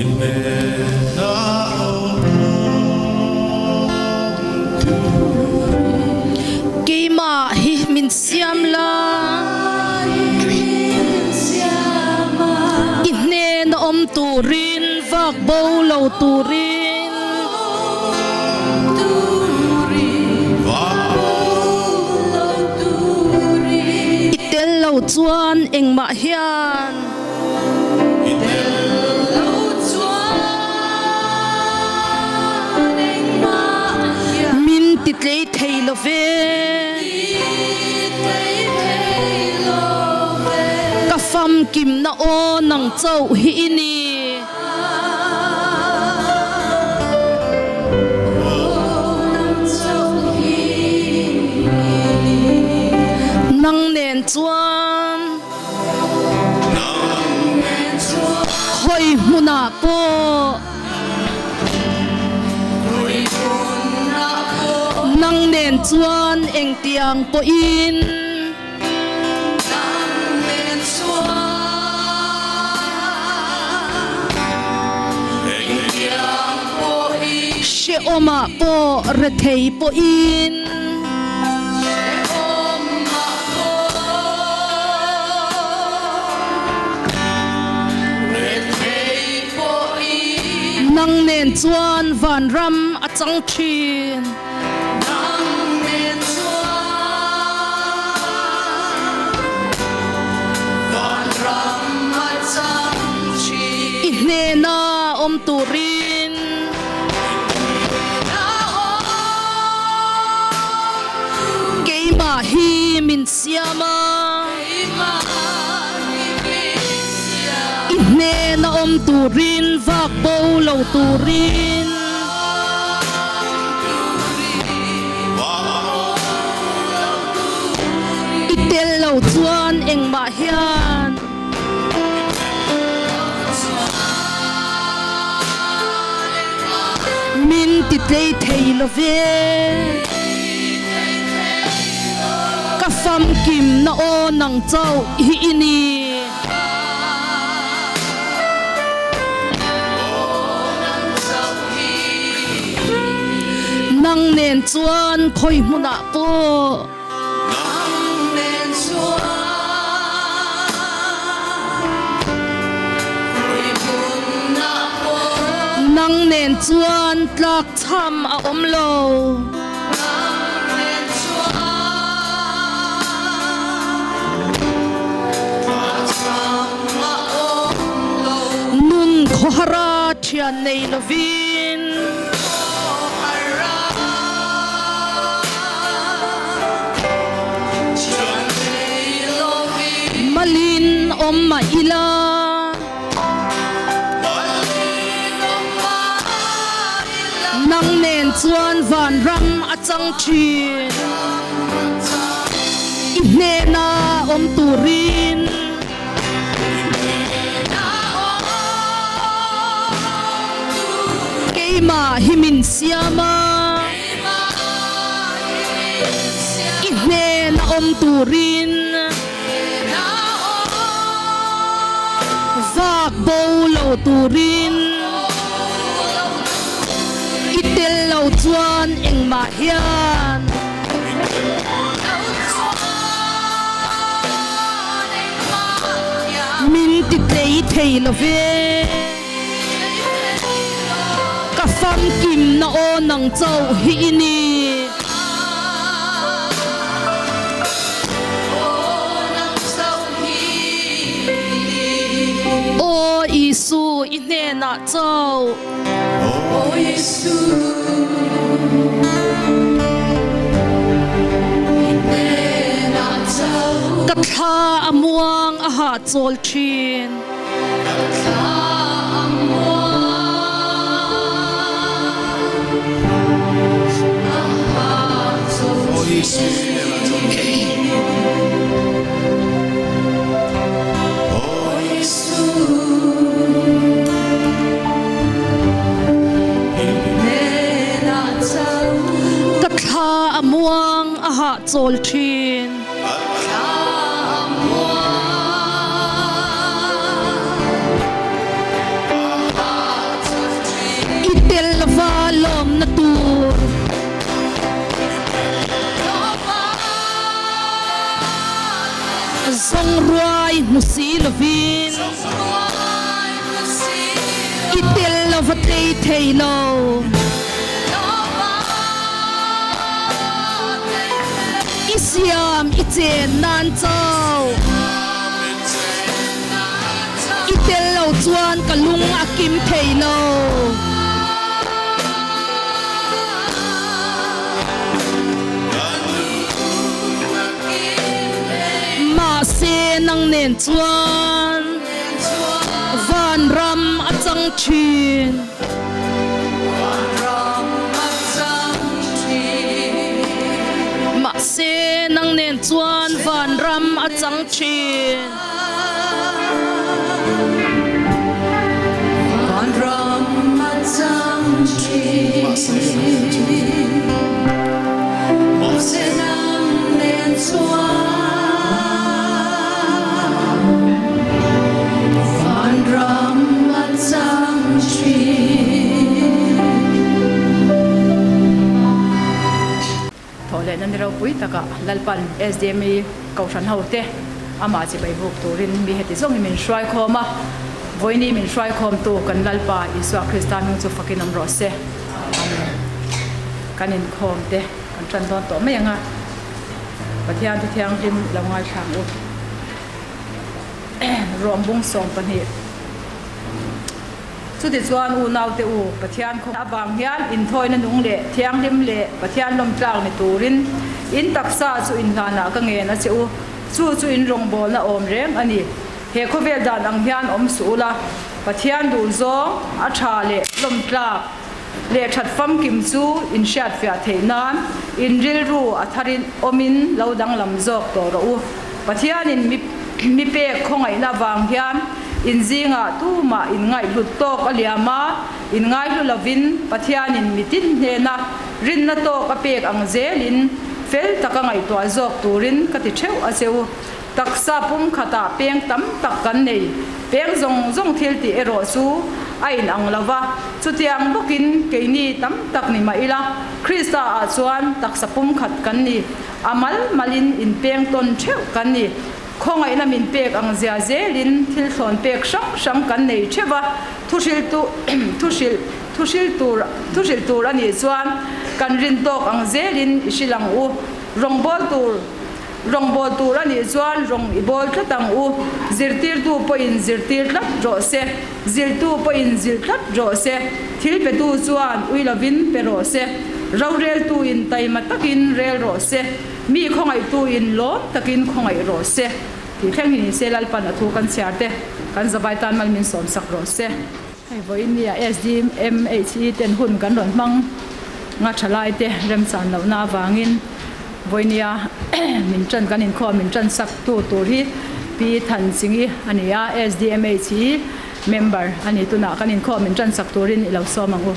I hnena awm turin. Keimah hi min siam la. I hnena awm turin vak bo lo turin. I tel lo chuan engmah hian. Min ti tlei thei lo ve. Ka famkimna aw nang chauh hi i ni. Nang nen chuan. Khawi hmunah pawh. Nang nen chuan engtiang pawhin. Hrehawmah pawh rethei pawhin. Nang nen chuan vanram a chang thin. I hnena awm turin. Keimah hi min siam a. I hnena awm turin vak bo lo turin. I tel lo chuan engmah hian. Min ti tlei thei lo ve. Ka famkim na aw nang chauh hi i ni. Nang nen chuan khawi hmunah pawh. Nang nen chuan tlak chham a awm lo. Nun khawhara thian nei lovin. Malin awm mah ila. Nang nen chuan vanram a chang thin. I hnena awm turin. Keimah hi min siam a. I hnena awm turin. Vak bo lo turin. I tel lo chuan engmah hian. Min ti tlei thei lo ve. Ka famkim na aw nang chauh hi i ni. Aw Isu i hnenah chauh. Ka thla a muang a hahchawl thin. Ka thla a muang a hahchawl thin. hmu si lovin i tel lova tlei thei lo. I siam i chen nan chau. I tel lo chuan ka lung a kim thei lo. Mahse nang nen chuan vanram a chang thin. Mahse nang nen chuan vanram a chang thin. Thawhlehna ni ropui takah Lalpan SDME Kohhran hote amah chibai buk turin mi heti zawngin min hruai khawm a, vawiini min hruai khawmtu kan Lalpa Isua Krista hming chu fakin awm rawh se. Amen. Kan inkhawm te kan tan dawn tawh mai ang a, Pathian thu thianghlim lo ngaithla ang u. Rawmbung 20. Chutichuan unaute u, Pathian khaw avang hian inthawina nung leh thianghlim leh Pathian lawmtlak ni turin in taksa chu inhlanah ka ngen a che u. Chu chu in rawngbawlna awm reng a ni. He khawvel dan ang hian awm suh ula, Pathian duhzawng, a tha leh lawmtlak leh that famkim chu in hriatfiah theih nan in rilru a tharin awmin lo danglam zawk tawh rawh u. Pathianin mi pek khawngaihna vang hian in zingah tumah in ngaihhlut tawk a liam a, in ngaihlu lovin Pathianin mitin hnena rinna tawk a pek ang zelin fel taka ngaihtuah zawk turin ka ti theuh a che u. Taksa pumkhatah peng tam tak kan nei, peng zawng zawng thil tih erawh chu a inang lo va, chutiang bawkin keini tam tak ni mah ila Krista-ah chuan taksa pumkhat kan ni. A mal malin inpeng tawn theuh kan ni. Khawngaihna min pek ang zia zelin thil thlawn pek hrang hrang kan nei theuh va, thuhriltu thuhrilh thuhril tur thuhrilh tur a nih chuan kan rin tawk ang zelin i hrilh ang u. Rawngbawl tur rawngbawl tur a nih chuan rawng i bawl tlat ang u. Zirtirtu pawhin zirtir tlat rawh se, ziltu pawhin zilh tlat rawh se, thil petu chuan ui lovin pe rawh se. Roreltuin taima takin rel rawh se, mi khawngaihtuin lawm takin khawngaih rawh se tih thleng hi ni se Lalpan a thu kan chhiar te kan zavai tan mal min sawm sak rawh se. Hei vawiin nia SDMHE ten hun kan rawn hmang nga tha lai te remchan lohna avangin vawinia min tan kan inkhawm min tan sak tu tur hi Pi Thanchhingi a ni a, SDMHE member a ni tunah kan inkhawm min tan sak turin i lo sawm ang u.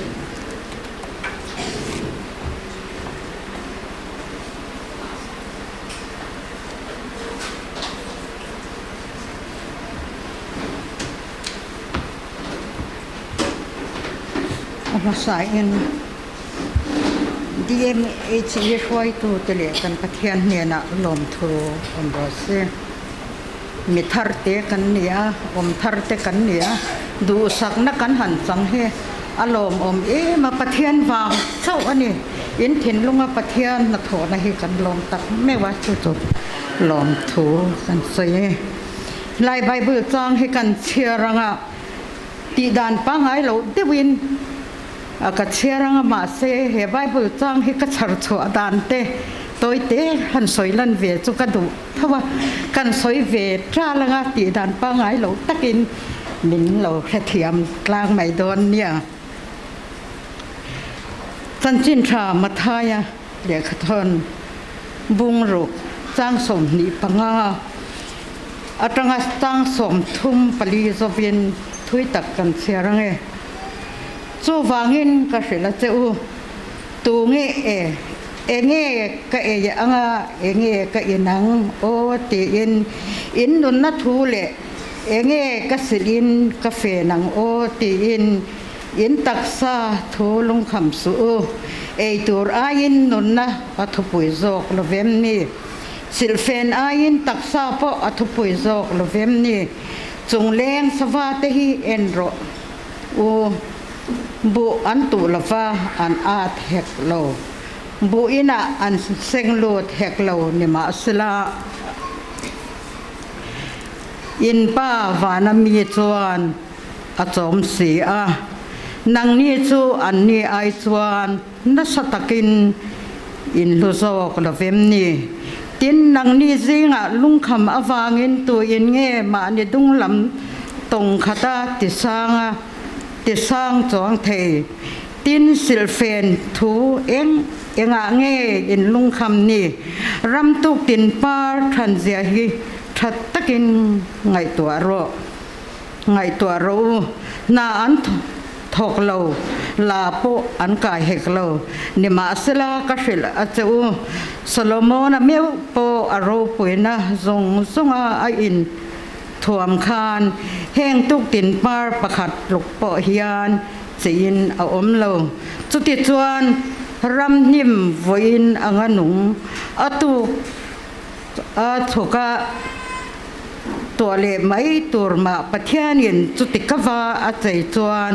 A hmasain DMHE hruaitute leh kan Pathian hnenah lawmthu awm rawh se. Mi thar te kan ni a, awm thar te kan ni a, duhsakna kan han chang hi a lawmawm em a, Pathian vang chauh a ni. In thinlunga Pathian hnathawhna hi kan lawm tak meuh a, chu chu lawmthu kan sawi e. Helai Bible chang hi kan chhiar anga tihdan pangngai loh deuhin ka chhiar anga mahse he Bible chang hi ka chhar chhuah dan te tawite han sawi lan ve chu ka duh. Tho a, kan sawi ve ṭal anga tih dan pangngai lo takin min lo hrethiam tlang mai dawn nia. Chanchin ṭha Mathaia lehkhathawn bungruk chang 25 aṭanga chang 34 zawin thui tak kan chhiar ang e. Chuvangin ka hrilh a che u, tu nge e? Enge ka ei anga, enge ka in ang aw tiin in nunna thu leh enge ka silh in ka fen ang aw tiin in taksa thu lungkham suh u. Ei tur aiin nunna a thupui zawk lovem ni? Silhfen aiin taksa pawh a thupui zawk lo vem ni. Chungleng sava te hi en rawh u. Buh an tuh lova an at hek lo. Buh inah an seng lut hek lo ni mahsela in pa vana mi chuan a chawm si a. Nangni chu anni ai chuan nasa takin in hlu zawk lo vem ni. Tin, nangni zingah lungkham avangin tuin nge mahni dunglam tawng khata tisanga tisang chuang thei? Tin, silhfen thu eng engah nge in lungkham ni? Ram tuk tin par thanzia hi tha takin ngaihtuah rawh. Ngaihtuah rawh u, hna an thawk lo, la pawh an kai hek lo. Nimahsela ka hrilh a che u, Solomona meuh pawh a ropuina zawng zawnga a in thuam khan heng tuktin par pakhat tluk pawh hian chiin a awm lo. Chutichuan ramhnim vawiin anga nung a tuk a chhuk a tuah leh mai tur mah Pathianin chuti ka va a chei chuan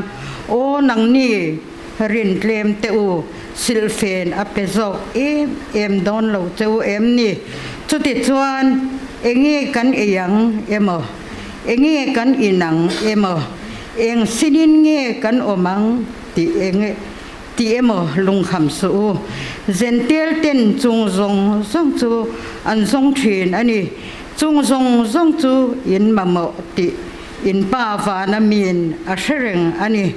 aw nangni rin tlem teh u, silhfen a pe zawk em em dawn lo che u em ni? Chuti chuan enge kan ei ang emaw, enge kan in ang emaw, eng sinin nge kan awm ang tih enge Ti emaw lungkham suh u. Zentel ten chung zawng zawng chu an zawng thin a ni. Chung zawng zawng chu in mamawh tih in pa vana miin a hre reng a ni.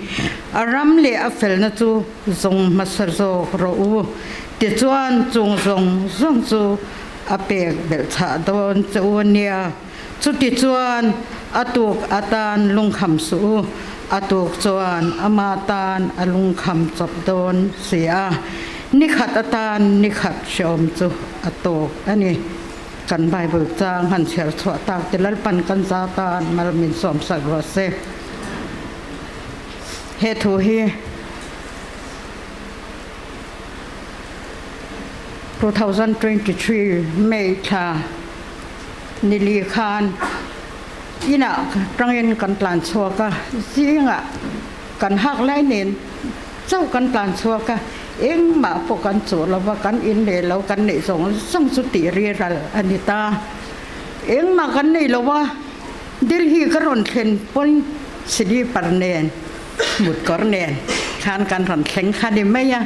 A ram leh a felna chu zawng hmasa zawk rawh u. Tichuan chung zawng zawng chu a pek belhchhah dawn che u a nia. Chutichuan a tuk atan lungkham suh u, a tuk chuan ama tan a lungkham chawp dawn si a, nikhat atan nikhat hreawm chu a tawk a ni. Kan Bible chang han chhiar chhuah tak te Lalpan kan za tan mal min sawmsak rawh se. He thu hi 2023 May thla Nili khan inah tangin kan tlan chhuak a, zingah kan hak lai nen chauh kan tlan chhuak a, engmah pawh kan chuh lo va, kan in leh lo kan neih zawng zawng chu tih ri ral a ni ta. Engmah kan nei lo va, Delhi ka rawn thlen pawn slipper nen Mutkawr nen khan kan rawn thleng kha ni mai a,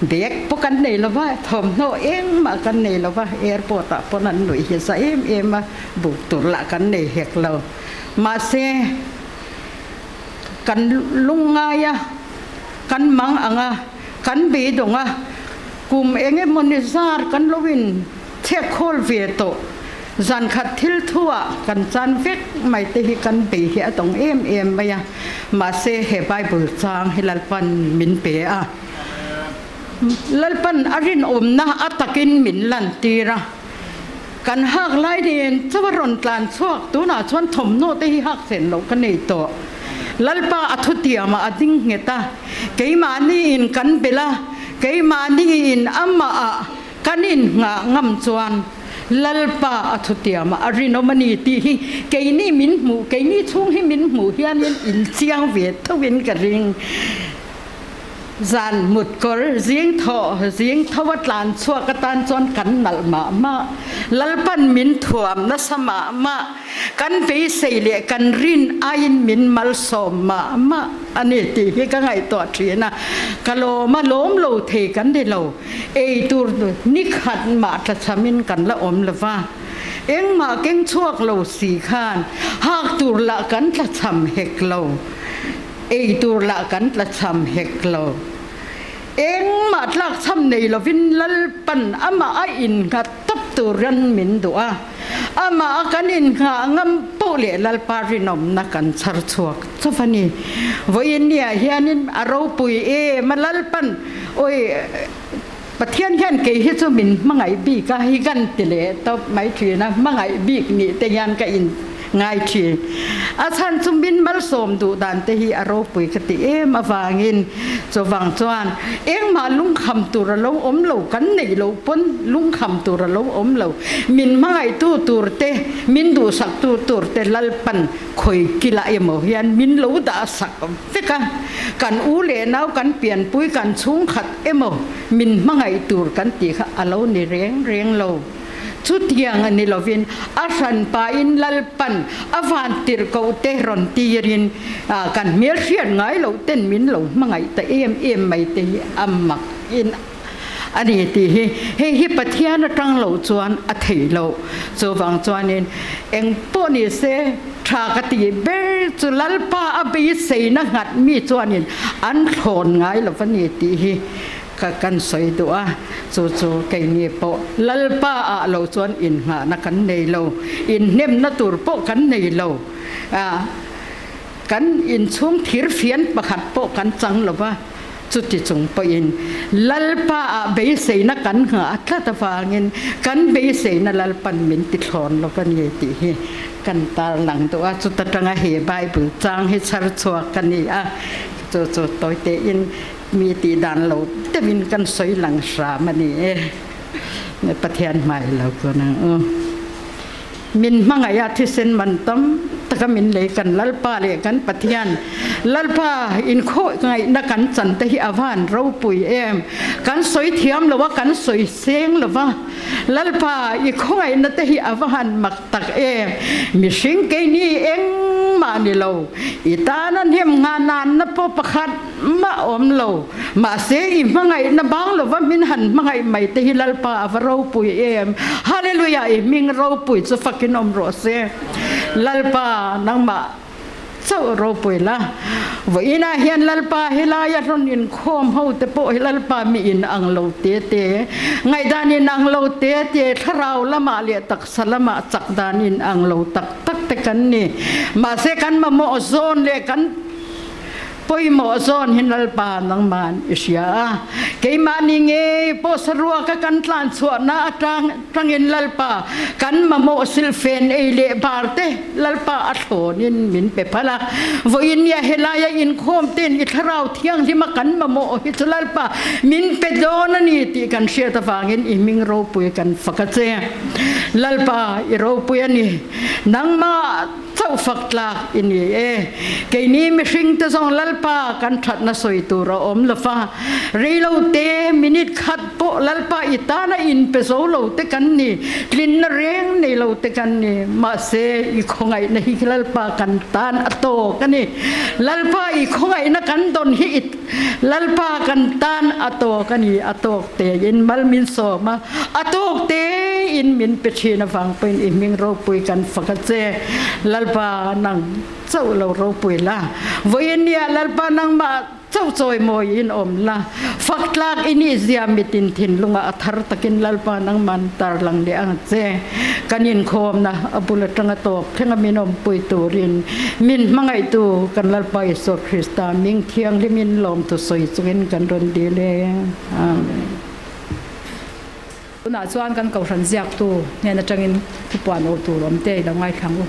bag pawh kan nei lo va, thawmhnaw engmah kan nei lo va, airport ah pawn an nuih hi za em em a, buk tur lah kan nei hek lo. Mahse, kan lungngai a, kan mang ang a, kan beidawng a, kum eng emaw ni zar kan lo in Chhiat khawl ve tawh. Zan khat thil thu ah kan chan vek mai te hi kan bei hi a tawng em em mai a. Mahse he Bible chang hi Lalpan min pe a. Lalpan a rinawmna a takin min lantir a. Kan hak lai nen chaw a rawn tlan chhuak tunah chuan thawmhnaw te hi hak sen loh ka nei tawh. Lalpa a thutiam ah a ding nghet a. Keimahni in kan belh a, keimahni in amah ah Kan inngah ngam chuan Lalpa a thutiam a, a rinawm a ni tih hi keini min hmuh, keini chhung hi min hmuh hianin inchiang ve thoin ka ring. Zan mutkawr zing thaw zing tho a tlan chhuak atan chuan kan nalh mah mah. Lalpan min thuam nasa mah mah. Kan beisei leh kan rin aiin min malsawm mah mah a ni tih hi ka ngaihtuah thin a. Ka lawm a, lawm lo thei kan ni lo. Ei tur nikhat mah tlachhamin kan la awm lo va, engmah keng chhuak lo si khan hak tur lah kan tlachham hek lo, ei tur lah kan tlachham hek lo. Engmah tlakchham nei lovin Lalpan amah a innghat tawp turin min duh a, amah a kan inngah ngam poh leh Lalpa rinawmna kan chhar chhuak chauh a ni. Vawiin niah hianin a ropui em a Lalpan Oi, Pathian hian kei hi chu min hmangaih bik a, hi kan ti leh tawp mai thin a, hmangaih bik nih te hian ka in ngai thin. A chhan chu min malsawm duh dan te hi a ropui ka ti em avangin Chuvang chuan engmah lungkham tur a lo awm lo, kan neih loh pawn lungkham tur a lo awm lo. Min hmangaihtu tur te, min duhsaktu tur te Lalpan khawi kilah emaw hian min lo dah sak vek a. Kan u leh nau kan pianpui kan chhungkhat emaw min hmangaih tur kan tih kha a lo ni reng reng lo. Chutiang a ni lovin a hranpain Lalpan a vantirhkoh te rawn tirin kan hmelhriat ngai loh ten min lo hmangaih ta em em mai te hi a mak in a ni tih hi hei hi Pathian atang loh chuan a thei lo. Chuvang chuanin eng pawh ni se tha ka tih ber chu Lalpa a beiseina nghat mi chuanin an thlawn ngai lo va ni tih hi Ka kan sawi duh a, chu chu keini pawh Lalpa ah lo chuan inngahna kan nei lo, inhnemna tur pawh kan nei lo. Kan inchhung thirfian pakhat pawh kan chang lo va, chuti chung pawhin Lalpa ah beiseina kan nghah tlat avangin kan beiseina Lalpan min ti thlawn lo va ni tih hi kan tarlang duh a, chuta tanga he Bible chang hi chhar chhuak a ni a, chu chu tawitein Mi tih dan lo deuhin kan sawi lang hram a ni e. Pathian hmai lo chuan ang u. Min hmangaih a thisen man tam taka min lei kan Lalpa leh kan Pathian Lalpa inkhawih ngaihna kan chan te hi a van ropui em. Kan sawi thiam lo a, kan sawi seng lo va. Lalpa i khawngaihna te hi a va han mak tak em. Mihring keini engmah ni lo. I tan a hnem nghah nanna pawh pakhat Mah awm lo. Mahse, i hmangaihna bang lova min han hmangaih mai te hi Lalpa a va ropui em! Hallelujah! I hming ropui chu fakin awm rawh se. Lalpa, nangmah chauh ropui la. Vawiinah hian Lalpa helaia rawn inkhawm ho te pawh hi Lalpa mi in ang lo te te, ngaihdan in ang lo te te, thlarau lamah leh taksa lamah chak dan in ang lo tak tak te kan ni. Mahse, kan mamawh zawn leh kan Pawimawh zawn hi Lalpa nangman i hria a, keimahni ngei pawh saruaka kan tlan chhuahna atang tangin Lalpa kan mamawh silhfen ei leh bar te Lalpa a thlawnin min pe phal a. Vawiin nia helaia inkhawm ten i thlarau thianghlima kan mamawh hi chu Lalpa min pe dawn a ni tih kan hriat avangin i hming ropui kan fak a che. Lalpa i ropui a ni. Nangmah Chauh fak tlak i ni e. Keini mihring te zawng Lalpa kan thatna sawi tur a awm lo va, reilo te minute khat pawh Lalpa i tana inpe zo lo te kan ni, tlinna reng nei lo te kan ni. Mahse, i khawngaihna hi Lalpa kan tan a tawk a ni. Lalpa i khawngaihna kan dawn hi i Lalpa kan tan a tawk a ni. A tawk tein mal min sawm a, a tawk tein min pe thin avang pawhin i hming ropui kan fak a che. Lalpa nang chauh lo ropui la, vawiin nia Lalpa nangmah chauh chawimawi in awm la, fak tlak i nih zia mitin thinlungah a thar takin Lalpa nangman tarlang leh ang che. Kan inkhawmna a bul atanga tawp thlenga min awmpui turin min hmangaihtu kan Lalpa Isua Krista ming thianghlimin lawmthu sawi chungin kan rawn dil e. Amen. Tunah chuan kan kohhran ziaktu hnen atangin thupuan awh tur awm te i lo ngaithlang u.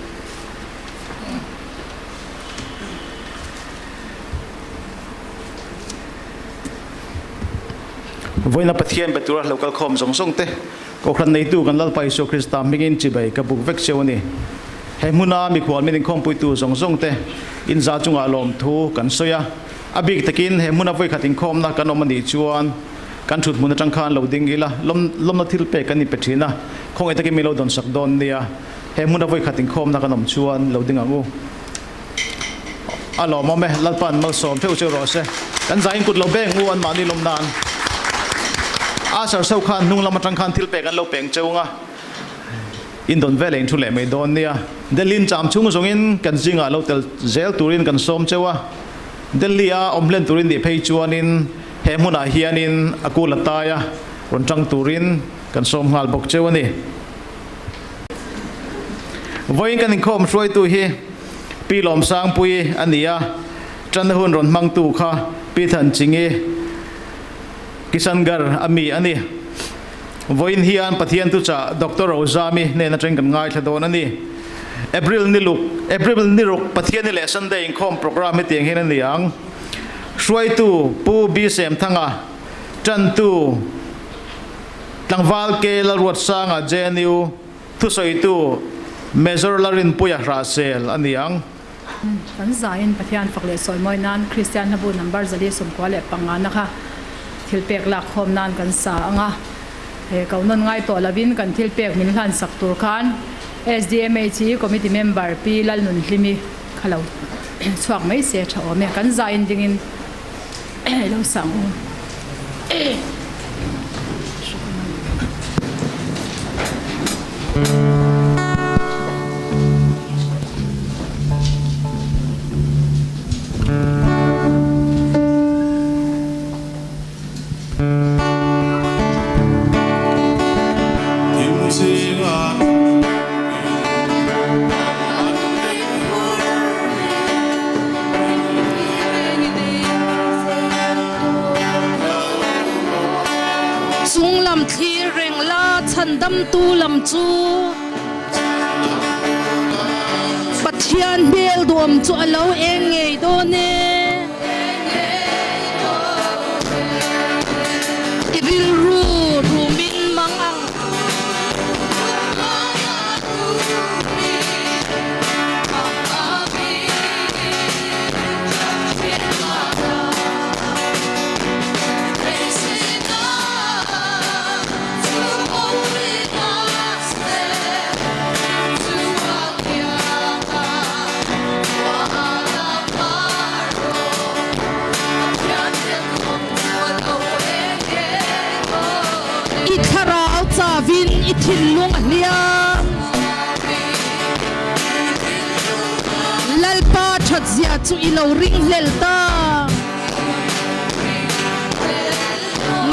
Vawiina Pathian be tura lo kalkhawm zawng zawng te Kohhran neitu kan Lalpa Isua Krista hmingin chibai ka buk vek cheu a ni. He hmuna mikhual min inkhawmpuitu zawng zawng te inza chungah lawmthu kan sawi a. A bik takin he hmuna vawikhat inkhawmna kan awm a nih chuan kan thut hmun atang khan lo ding ila, lawmna thil pek kan inpe thin a, khawngaih takin min lo dawnsak dawn nia. He hmuna vawikhat inkhawmna kan awm chuan lo ding ang u. A lawmawm e, Lalpa'n malsawm theuh cheu rawh se. Kan zaiin kut lo beng u anmahni lawm nan. Asher so khan hnung lam atang khan thil pek an lo peng cheu ang a, in dawn veleh in thu leh mai dawn nia. Delhi-in cham chhung zawngin kan zingah lo tel zel turin kan sawm cheu a. Delhi-a awm hlen turin nih phei chuanin he hmunah hianin a kul a tai a, rawn tang turin kan sawm nghal bawk cheu a ni. Vawiin kan inkhawm hruaitu hi Pi Lawmsangpui a ni a, tanna hun rawn hmangtu kha Pi Thanchingi Kishangarh a mi a ni. Vawiin hian Pathian thuchah Doctor Rozami hnen atangin kan ngaithla dawn a ni. April ni luk, April ni ruk Pathianni leh Sunday inkhawm programme hetiang hian a ni ang. Hruaitu Pu B Semthanga, Tantu Tlangval K Lalruatsanga JNU, Thusawitu Major Larinpuia Hrahsel a ni ang. Kan zain Pathian fak leh sawi mawi nan Kristian hlabu number 495 na kha thilpek lak khawm nan kan sa ang a. He ko nawn ngai tawh lovin kan thilpek min hlan sak tur khan SDMHE Committee Member Pi Lalnunhlimi kha lo chhuak mai se tha awm e. Kan zain dingin lo sang u. Chunglam thlir reng la chhandamtu lam chu Pathian hmel duam chu a lo eng ngei dawn e. I rilru rumin mang ang. I thlarau cavin i thinlung a hliam. Lalpa ṭhatzia chu i lo ringhlel ta.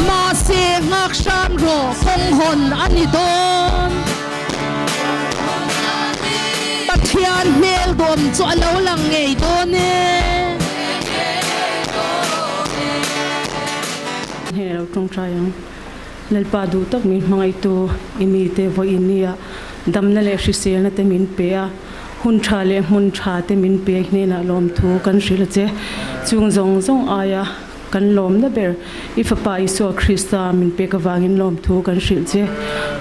Mahse nghak hram rawh kawng hawn a ni dawn. Pathian hmel dawm chu a lo lang ngei dawn e. Hei lo tawngtai ang. Lalpa duh tak min hmangaihtu i mite vawiin nia damna leh hriselna te min pe a, hun tha leh hmun tha te min pe hnenah lawmthu kan hrilh a che. Chung zawng zawng aia Kan lawmna ber, i Fapa Isua Krista min pek avangin lawmthu kan hrilh che.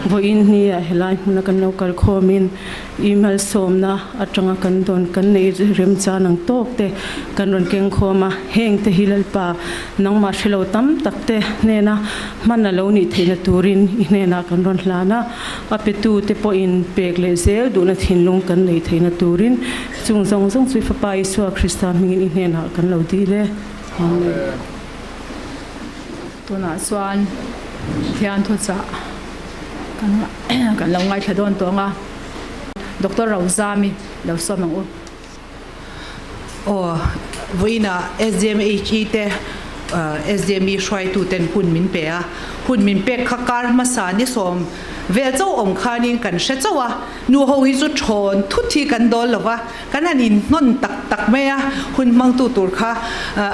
Vawiin hniah helai hmuna kan lo kal khawmin i malsawmna atanga kan dawn kan neih remchan ang tawk te kan rawn keng khawm a. Heng te hi Lalpa nangmah hrelo tam tak te hnena hman a lo nih theihna turin i hnenah kan rawn hlan a. A petu te pawhin pek leh zel duhna thinlung kan neih theihna turin chung zawng zawng chu i Fapa Isua Krista hmingin i hnenah kan lo dil e. Amen. Tunah chuan Pathian thuchah kan kan lo ngaithla dawn tawh ang a, Doctor Rozami lo sawm ang u. Aw, vawiinah SDMHE te SDME hruaituten hun min pe a, hun min pek kha kar hmasa ni sawm vel chauh awm khanin kan hre chauh a, nu ho hi chu thawn thut hi kan dawl lo va, Kan han inhnawn tak tak mai a, hun hmangtu tur kha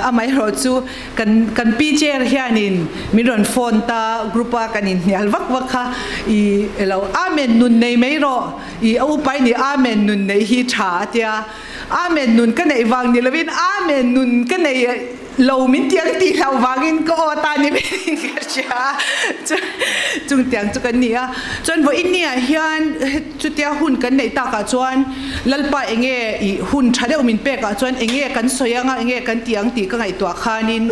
amaherawh chu kan kan pi chair hianin min rawn phone ta group a kan inhnial vak vak kha i elo Amen nun nei mai rawh i a upa i ni Amen nun neih hi tha a tia Amen nun ka neih vang ni lovin Amen nun ka nei Lo min tiang tih hlauh vangin ka aw ta ni mai ka hria a, chung tiang chu kan ni a. Chuan vawiin ni ah hian chutia hun kan neih takah chuan Lalpa enge i hun tha deuh min pek ah chuan enge kan sawi anga enge kan tih ang tih ka ngaihtuah khanin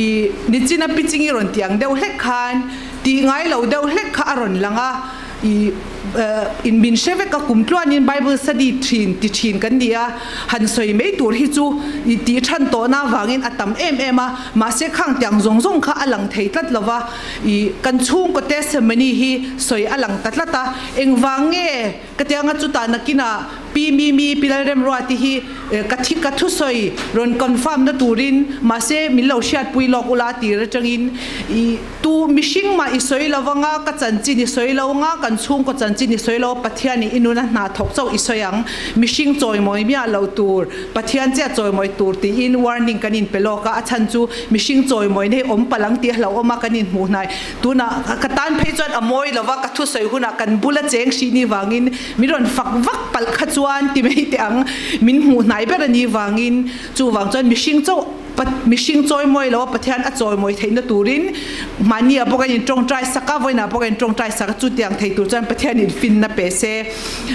i nichina pichingi rawn tiang deuh hlek khan tih ngai lo deuh hlek kha a rawn lang a. I in min hre vek a, kum tluanin Bible study thin ti thin kan ni a, han sawi mai tur hi chu i tih than tawhna avangin a tam em em a, mahse khang tiang zawng zawng kha a lang thei tlat lo va, i kan chhungkaw testimony hi sawi a lang ta tlat a, engvang nge ka tianga chutah nakinah Pi Mimi, Pi Lalremruati hi ka thi ka thusawi rawn confirm na turin mahse min lo hriatpui lawk ula tir atangin i tu mihring mah i sawi lo anga ka chanchin i sawi lo anga kan chhungkaw chanchin i sawi lo Pathian i inuna hna thawk chauh i sawi ang mihring chawimawi miah lo tur Pathian chiah chawimawi tur tiin warning kan inpe lawk a a chhan chu mihring chawimawi na hi awm palh ang tih a hlauhawm a kan inhmuh hnai tunah ka tan phei chuan a mawi lova ka thusawi hunah kan bula cheng hrih ni vangin Min rawn fak vak palh kha chuan ti mai teh ang, min hmuh hnai ber a nih vangin chuvang chuan mihring chauh Mihring chawimawi lo a Pathian a chawimawi theihna turin mahni ah pawh kan in tawngtai sak a, vawiin ah pawh kan in tawngtai sak a, chutiang thei tur chuan Pathian in finna pe se.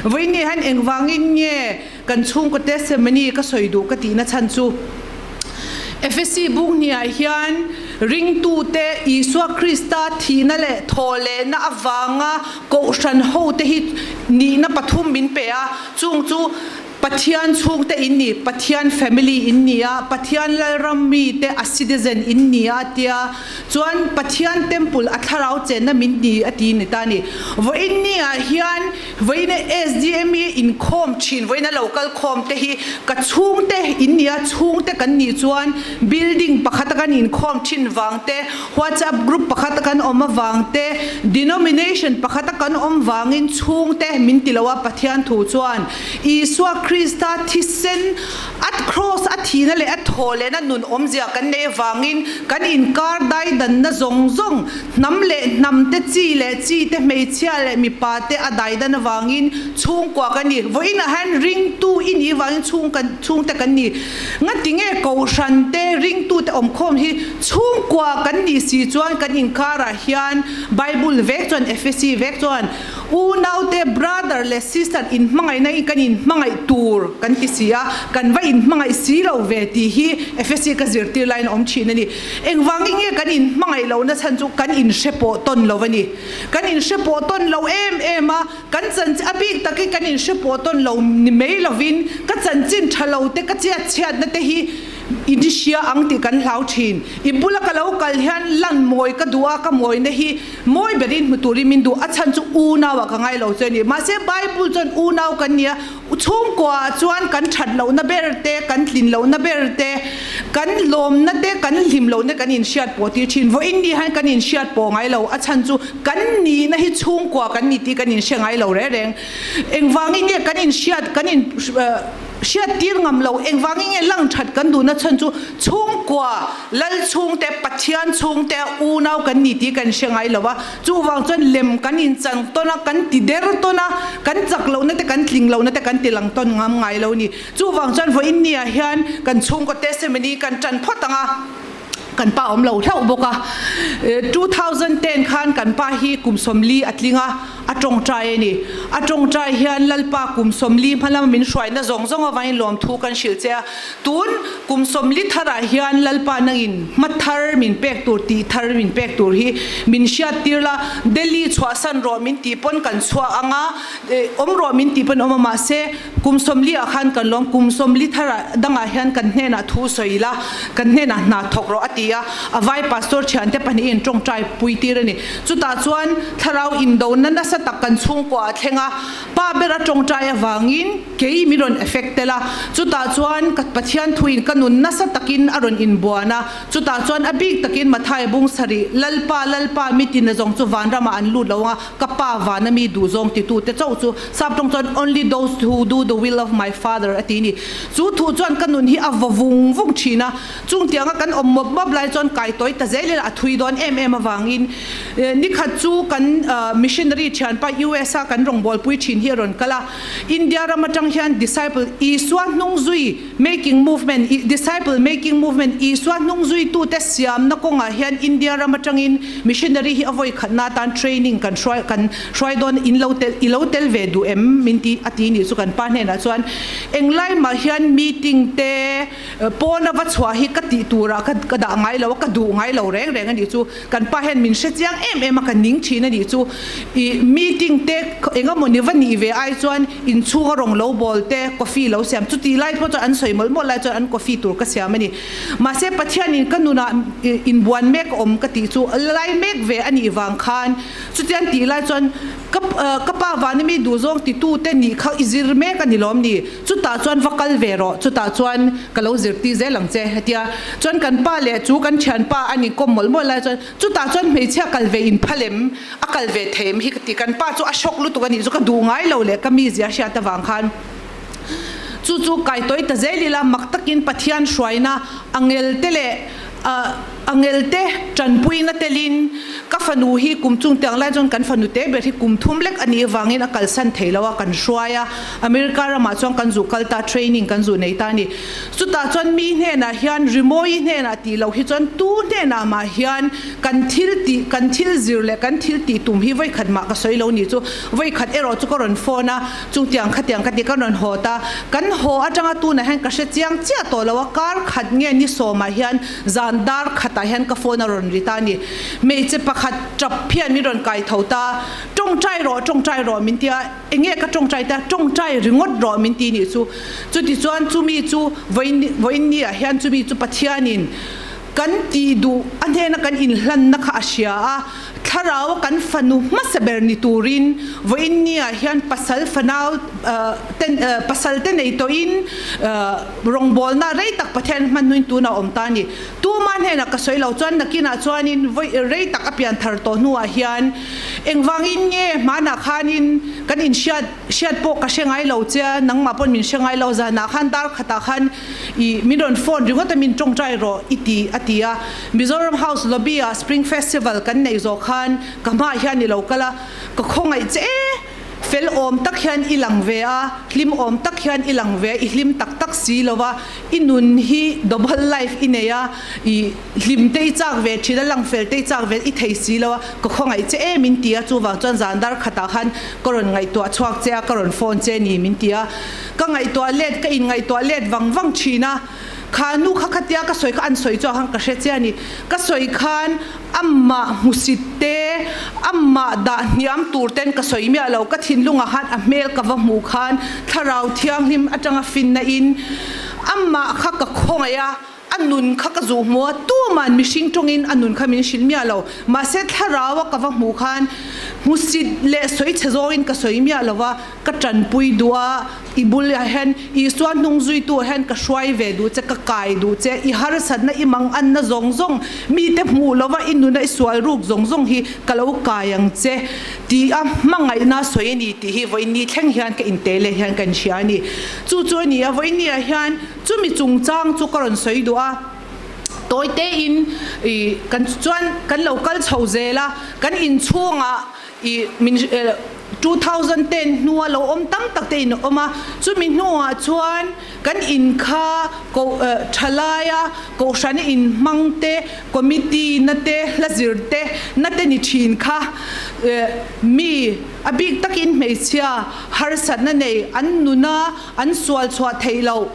Vawiin ni hian engvangin nge kan chhungkaw testimony ka sawi duh ka tihna chhan chu Efesi buk hniah hian ringtute Isua Krista thihna leh thawhlehna avanga kohhran hote hi nihna pathum min pe a, chung chu Pathian chhungte in ni, Pathian family in ni a, Pathian Lalram mite a citizen in ni a tia chuan Pathian temple a thlarau chenna min ni a ti ni ta ni. Vawiin ni ah hian vawiin SDME inkhawm thin, vawiin a lo kal khawm te hi ka chhungte in ni a, chhungte kan nih chuan building pakhat a kan inkhawm thin vang te, WhatsApp group pakhat a kan awm avang te, denomination pakhat a kan awm vangin chhungte min ti lo a, Pathian thu chuan Isua Krista thisen a kraws a thihna leh a thawhlehna nun awmzia kan neih avangin kan inkar daidanna zawng zawng, hnam leh hnam te, chi leh chi te, hmeichhia leh mipa te a daidan avangin chhungkua kan ni. Vawiinah hian ringtu i nih avangin chhung kan chhungte kan ni. Ngatinge kohhran te, ringtu te awmkhawm hi chhungkua kan nih si chuan kan inkarah hian Bible vek chuan Efesi vek chuan Unaute, brother leh sister inhmangaihna in kan inhmangaih tur kan ti si a, kan va inhmangaih si lo ve tih hi Efesi ka zirtir laiin a awm thin a ni. Engvangin nge kan inhmangaih lohna chhan chu kan inhre pawh tawn lo a ni. Kan inhre pawh tawn lo em em a, kan chanchin a bik takin kan inhre pawh tawn lo ni mai lovin ka chanchin tha lo te, ka chiat chhiatna te hi I ni hria ang tih kan hlau thin. I bula ka lo kal hian lan mawi ka duh a, ka mawina hi mawi berin hmu turin min duh. A chhan chu unau ah ka ngai lo chu a ni. Mahse Bible chuan unau kan nia, chhungkua ah chuan kan that lohna ber te, kan tlin lohna ber te, kan lawmna te, kan hlim lohna kan inhriat pawh tir thin. Vawiin ni hian kan inhriat pawh ngai lo. A chhan chu kan nihna hi chhungkua kan ni tih kan inhre ngai lo reng reng. Engvangin nge kan inhriat, kan in. Hriattir ngam lo engvangin nge lang that kan duhna chhan chu chhungkua, lal chhungte, Pathian chhungte, unau kan ni tih kan hre ngai lo a, chuvang chuan lem kan inchan tawn a, kan ti der tawn a, kan chak lohna te kan tling lohna te kan ti lang tawn ngam ngai lo ni. Chuvang chuan vawiin niah hian kan chhungkaw testimony kan tan phawt ang a. Kan pa awm lo hlauh bawk a. 2010 khan kan pa hi kum 40 a tling a, a tawngtai a ni. A tawngtai hian Lalpa kum 40 hma lama min hruaina zawng zawng avangin lawmthu kan hrilh che a. Tun kum 40 tharah hian Lalpa nangin hma thar min pek tur, tih thar min pek tur hi min hriattir la. Delhi chhuahsan rawh min tih pawn kan chhuah ang a, awm rawh min tih pawn awm a, mahse Kum 40 ah khan kan lawm, kum 40 tharah dangah hian kan hnenah thu sawi ila, kan hnenah hna thawk rawh a ti a, a vai pastor thiante pahnihin tawngtai pui tir a ni. Chutah chuan thlarau indona nasa tak kan chhungkua a thleng a, pa ber a tawngtai avangin kei min rawn effect tel a, chutah chuan ka Pathian thuin ka nun nasa takin a rawn inbuan a, chutah chuan a bik takin Mathaia bung sarih, Lalpa, Lalpa, mitin a zawng chu vanramah an lut lo ang a, ka pa vana mi duhzawng titute chauh chu Sap tawng chuan only those who do the will of my father a ti ni. Chu thu chuan ka nun hi a vaw vung vung thin a, chung tianga kan awm mawp mawp lai chuan kai tawi ta zel ila a thui dawn em em avangin nikhat chu kan missionary thianpa US a kan rawngbawlpui thin hi a rawn kal a, India ram atang hian disciple Isua hnung zui Making movement, Disciple making movement, Isua hnungzuitute siamna kawngah hian India ram atangin missionary hi a vawi khatna atan training kan hruai kan hruai dawn in lo tel i lo tel ve duh em min ti a ti nih chu kan pa hnenah chuan englai mah hian meeting te pawna va chhuah hi ka tih turah ka ka dah ngai lo a ka duh ngai lo reng reng a nih chu Kan pa hian min hre chiang em em a, ka ning thin a nih chu. I meeting te eng emaw ni va nih ve ai chuan inchhung a rawng lo bawl te, coffee lo siam chu tih lai pawh chuan an sawi mawlh mawlh lai chuan an coffee tur ka siam a ni. Mahse Pathianin ka nunah inbuan mek a awm ka tih chu lai mek ve a nih vang khan chutiang tih lai chuan ka ka pa vana mi duhzawng titu te nih kha i zir mek a ni lawm ni? Chutah chuan va kal ve rawh, chutah chuan ka lo zirtir zel ang che hetia chuan kan pa leh chu kan thianpa a ni kawm mawlh mawlh lai chuan chutah chuan hmeichhia kal ve in phal em, a kal ve thei em hi ka ti, kan pa chu a shock lutuk a nih chu ka duh ngai lo leh ka mizia hriat avang khan chu chu kai tawi ta zel ila mak takin Pathian hruaina angel te leh ah. Angelte tanpuina telin ka fanu hi kum chung tiang lai chuan kan fanu te ber hi kum thum lek a nih avangin a kalsan thei lo a, kan hruai a, America ramah chuan kan zu kal ta, training kan zu nei ta a ni. Chutah chuan mi hnenah hian rimawi hnenah tih loh hi chuan tu hnenah mah hian kan thil tih, kan thil zir leh kan thil tih tum hi vawikhat mah ka sawi lo ni chu. Vawikhat erawh chu ka rawn phone a, chungtiang khatiang ka ti ka rawn haw ta. Kan haw atanga tunah hian ka hre chiang chiah tawh lo a, kar khat nge ni sawmah hian zan dar khatah hian ka phone a rawn ri ta a ni. Hmeichhe pakhat tap hian min rawn kai tho ta, tawngtai rawh, tawngtai rawh min ti a. Enge ka tawngtai ta, tawngtai ringawt rawh min ti nih chu. Chutichuan chumi chu vawiin ni ah hian chumi chu Pathianin kan tih duh a hnena kan inhlanna kha a hria a, thlarau a kan fanu hmasa ber ni turin vawiin ni ah hian pasal fanau ten pasal te nei tawhin rawngbawlna rei tak Pathian hman hnuin tunah a awm ta a ni. Tuma hnenah ka sawi lo chuan nakinah chuanin vawi rei tak a pian thar tawh hnuah hian engvangin nge hmanah khanin kan inhriat hriat pawh ka hre ngai lo che nangmah pawn min hre ngai lo zanah khan dar khatah khan i min rawn phone ringawt a min tawngtai rawh i ti a ti a. Mizoram House lobby ah Spring Festival kan neih zawh khan ka hmaah hian i lo kal a ka khawngaih che e. Fel awm tak hian i lang ve a, hlim awm tak hian i lang ve a, i hlim tak tak si lo va, i nun hi double life i nei a, i hlim te i chak ve thin a, lang fel te i chak ve i thei si lo a, ka khawngaih che em in ti a, chuvang chuan zan dar khatah khan ka rawn ngaihtuah chhuak che a, ka rawn phone che ni min ti a, ka ngaihtuah let, ka inngaihtuah let vang vang thin a, kha nu kha khatia ka sawi kha an sawi chuah khan ka hre che a ni, ka sawi khan Amah hmusit te, amah dah hniam tur ten ka sawi miah lo, ka thinlungah khan a hmel ka va hmuh khan Thlarau Thianghlim atanga finna in amah kha ka khawngaih a, a nun kha ka zuh hmu a, tuman mihring tawngin a nun kha min hrilh miah lo, mahse Thlarau a ka va hmuh khan hmusit leh sawi chhe zawngin ka sawi miah lo va, ka tanpui duh a, I bulah hian Isua hnung zuitu ah hian ka hruai ve duh che, ka kai duh che, i harsatna, i manganna zawng zawng, mite hmuh lova i nuna i sual ruk zawng zawng hi ka lo kai ang che ti a hmangaihna sawi a ni tih hi vawiin thleng hian ka inte leh hian ka inhria a ni. Chu chu a ni a, vawiin ah hian chumi chungchang chu ka rawn sawi duh a, tawi tein i kan chuan kan lo kal chho zel a, kan inchhungah i min 2010 hnua lo awm tam tak te in awm a, chumi hnuah chuan kan in kha ko thalaia kohhran in hmang te, committee na te, hla zir te na te ni thin kha mi a bik takin hmeichhia harsatna nei an nuna an sual chhuah theih loh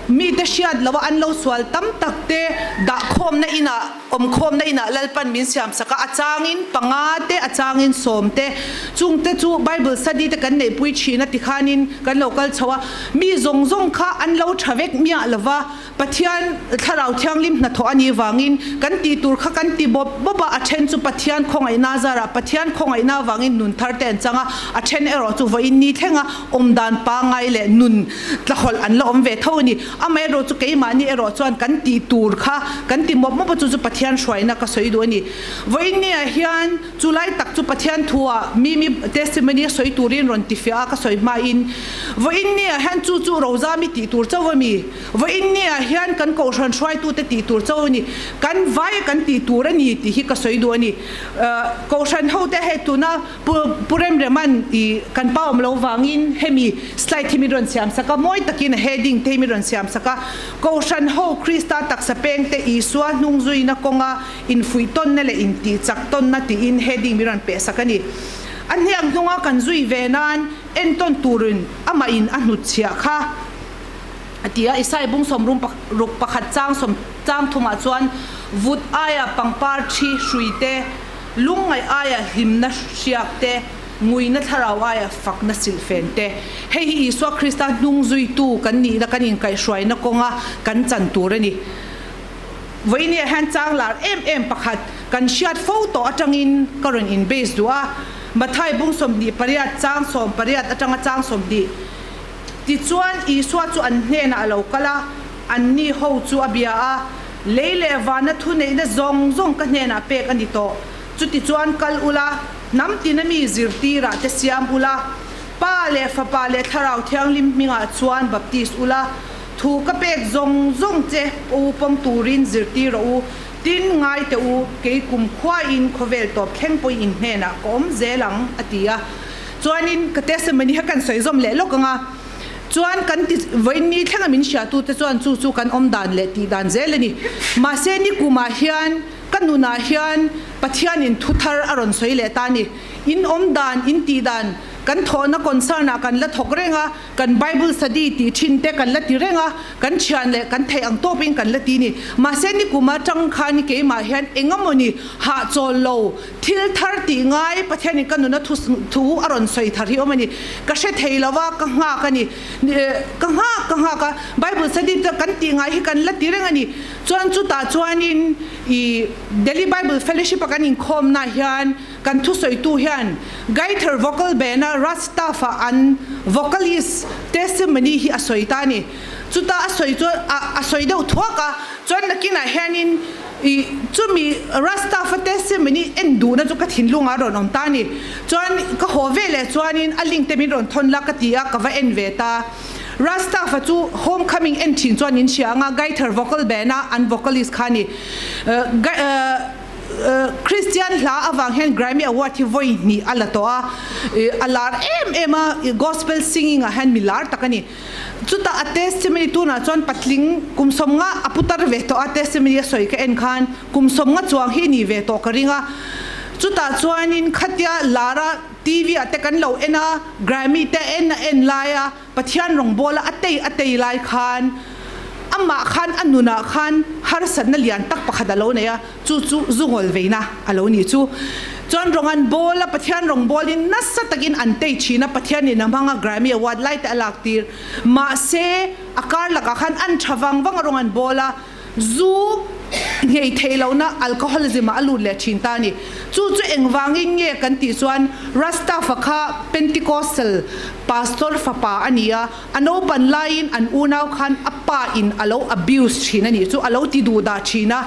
mite hriat loha an lo sual tam tak te dahkhawmna inah Awmkhawmna inah Lalpan min siamsak a, a changin panga te, a changin sawm te, chungte chu Bible study te kan neihpui thin a tikhanin kan lo kal chho a, mi zawng zawng kha an lo tha vek miah lo va, Pathian Thlarau Thianghlim hnathawh a nih vangin kan tih tur kha kan ti bawp bawp a, a then chu Pathian khawngaihna zarah Pathian khawngaihna avangin nun thar te an chang a, a then erawh chu vawiin ni thlenga awmdan pangai leh nun tlahawlh an la awm ve tho a ni. Amaherawh chu keimahni erawh chuan kan tih tur kha kan ti mawp mawp a, chu chu Pathian hruaina ka sawi duh a ni. Vawiin niah hian chu lai tak chu Pathian thuah Mimi testimony a sawi turin rawn ti fiah a ka sawi hmain vawiin niah hian chu chu Rozami tih tur chauh a mi? Vawiin niah hian kan kohhran hruaitute tih tur chauh a ni. Kan vai kan tih tur a ni tih hi ka sawi duh a ni. Kohhran hote hei tuna Pu Pu Remreman i kan pa awm lo vangin hemi slide hi min rawn siam sak a, mawi takin a heading te hi min rawn siam sak a, Kohhran ho Krista taksa peng te Isua hnung zuina kawnga infuih tawnna leh intih chak tawnna tiin heading min rawn peh sak a ni. A hniak hnunga kan zui ve nan entawn turin amah in a hnutchhiah kha a ti a, Isai bung sawmrum ruk pakhat chang sawm chang thumah chuan vut aia pangpar thi hrui te, Lungngaih aia hlimna hriak te, nguina thlarau aia fakna silhfen te, hei hi Isua Krista hnung zuitu kan nihna kan inkaihhruaina kawnga kan chan tur a ni. Vawinia hian chang lar em em pakhat kan hriat fo tawh atangin ka rawn in base duh a, Mathai bung 28 chang 18 atanga chang 20. Tichuan Isua chu an hnenah a lo kal a, anni ho chu a bia a, Lei leh vana thuneihna zawng zawng ka hnenah pek a ni tawh. Chutichuan kal ula, hnam tina mi zirtirah te siam ula, Pa leh Fapa leh Thlarau Thianghlim hmingah chuan baptis ula, thu ka pek zawng zawng che u pawm turin zirtir rawh u. Tin, ngai teh u, kei kum khuain khawvel tawp thleng pawhin in hnenah ka awm zel ang, a ti a. Chuanin ka testimony kha kan sawi zawm leh lawk ang a. Chuan kan ti vawiin ni thlenga min hriatute chuan chu chu kan awm dan leh tih dan zel a ni. Mahse nikumah hian ka nunah hian Pathianin thu thar a rawn sawi leh ta a ni. In awm dan, in tih dan kan thawhna concern ah kan la thawk reng a. Kan Bible study tih thin te kan la ti reng a, kan thian leh kan theih ang tawpin kan la ti ni. Mahse nikum atang khan keimah hian engemawni hahchawl lo thil thar tih ngai Pathianin ka nuna thu thu a rawn sawi thar hi awm a ni. Ka hre thei lo va, ka nghak a ni. Ka nghak ka nghak a, Bible study te kan tih ngai hi kan la ti reng a ni. Chuan chutah chuanin i Delhi Bible Fellowship a kan inkhawmna hian Kan thusawitu hian Gaither vocal band-a Rastaf-a an vocalist testimony hi a sawi ta a ni. Chuta a sawi chuan a sawi deuh thuak a, chuan nakinah hianin i chumi Rastaf-a testimony en duhna chu ka thinlungah a rawn awm ta a ni. Chuan ka haw ve leh chuanin a link te min rawn thawn la ka ti a, ka va en ve ta. Rastaf-a chu Homecoming en thin chuan in hria ang a, Gaither vocal band-a an vocalist kha a ni. Christian hla avang hian Grammy Award hi vawi hnih a la tawh a, a lar em em a, gospel singing ah hian mi lar tak a ni. Chutah a testimony tunah chuan patling kum sawmnga a putar ve tawh a, testimony a sawi ka en khan kum sawmnga chuang hi ni ve tawh ka ring a. Chutah chuanin khatia lara TV ah te kan lo en a, Grammy te en a en lai a, Pathian rawngbawla a tei a tei lai khan amah khan a nunah khan harsatna lian tak pakhat a lo nei a, chu chu zungawl veina a lo nih chu. Chuan rawng an bawl a, Pathian rawngbawlin nasa takin an tei thin a, Pathianin a hmang a, Grammy Award lai te a lak tir. Mahse, a kar lakah khan an tha vang vang a rawng an bawl a, Zu nghei theih lohna alcoholism ah a lut leh thin ta a ni. Chu chu engvangin nge kan tih chuan Rastafa kha Pentecostal pastor fapa a ni a, a naupan laiin an unau khan a pa in a lo abuse thin a nih chu, a lo ti duh dah thin a,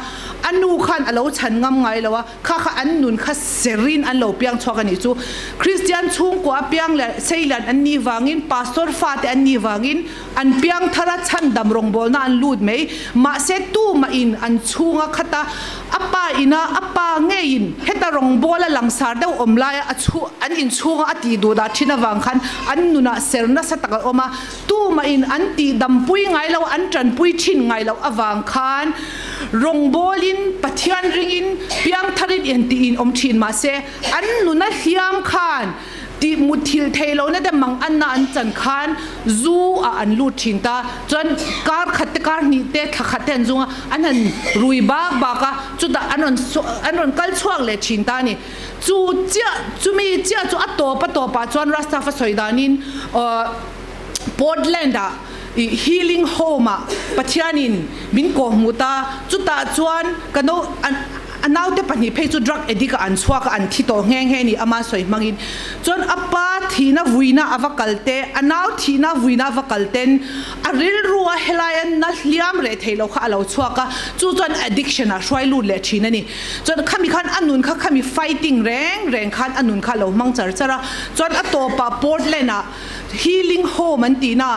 a nu khan a lo chhan ngam ngai lo a, Kha kha an nun kha serin an lo piang chhuak a nih chu. Kristian chhungkua piang leh Seilan an nih vangin, Pastor fate an nih vangin an piang thar a, chhandam rawngbawlna an lut mai. Mahse tumahin an chhunga khat a, a pa ina a pa ngeiin heta rawngbawla langsar deuh awm laia a chhu an inchhunga a tih duh dah thin avang khan an nunah ser nasa tak a awm a. Tumahin an tih dampui ngai lo, an tanpui thin ngai loh avang khan rawngbawlin Pathian ringin piangtharin intihin awm thin mahse an nuna hliam khan tih mutthilh theih lohna te mang anna an chan khan zu ah an lut thin ta. Chuan kar khat te kar hnih te thla khat te an zung a, an han rui bak bak a, chutah an rawn an rawn kal chhuak leh thin ta a ni. Chu chiah chumi chiah chu a tawp a tawpah chuan Rastaf a sawi danin Portland ah i healing home ah Pathianin min kawhhmuh ta, chutah chuan ka no a naute pahnih phei chu drug addict ah an chhuak a, an thi tawh nghe nghe ni ama sawi hmangin. Chuan a pa thihna vuina a va kal te, a nau thihna vuina a va kal ten a rilru a helai a na hliam reh thei lo kha a lo chhuak a, chu chuan addiction ah hruai lut leh thin a ni. Chuan khami khan a nun kha khami fighting reng reng khan a nun kha a lo hmang char char a, chuan a tawpah Portland ah Healing Home an tih na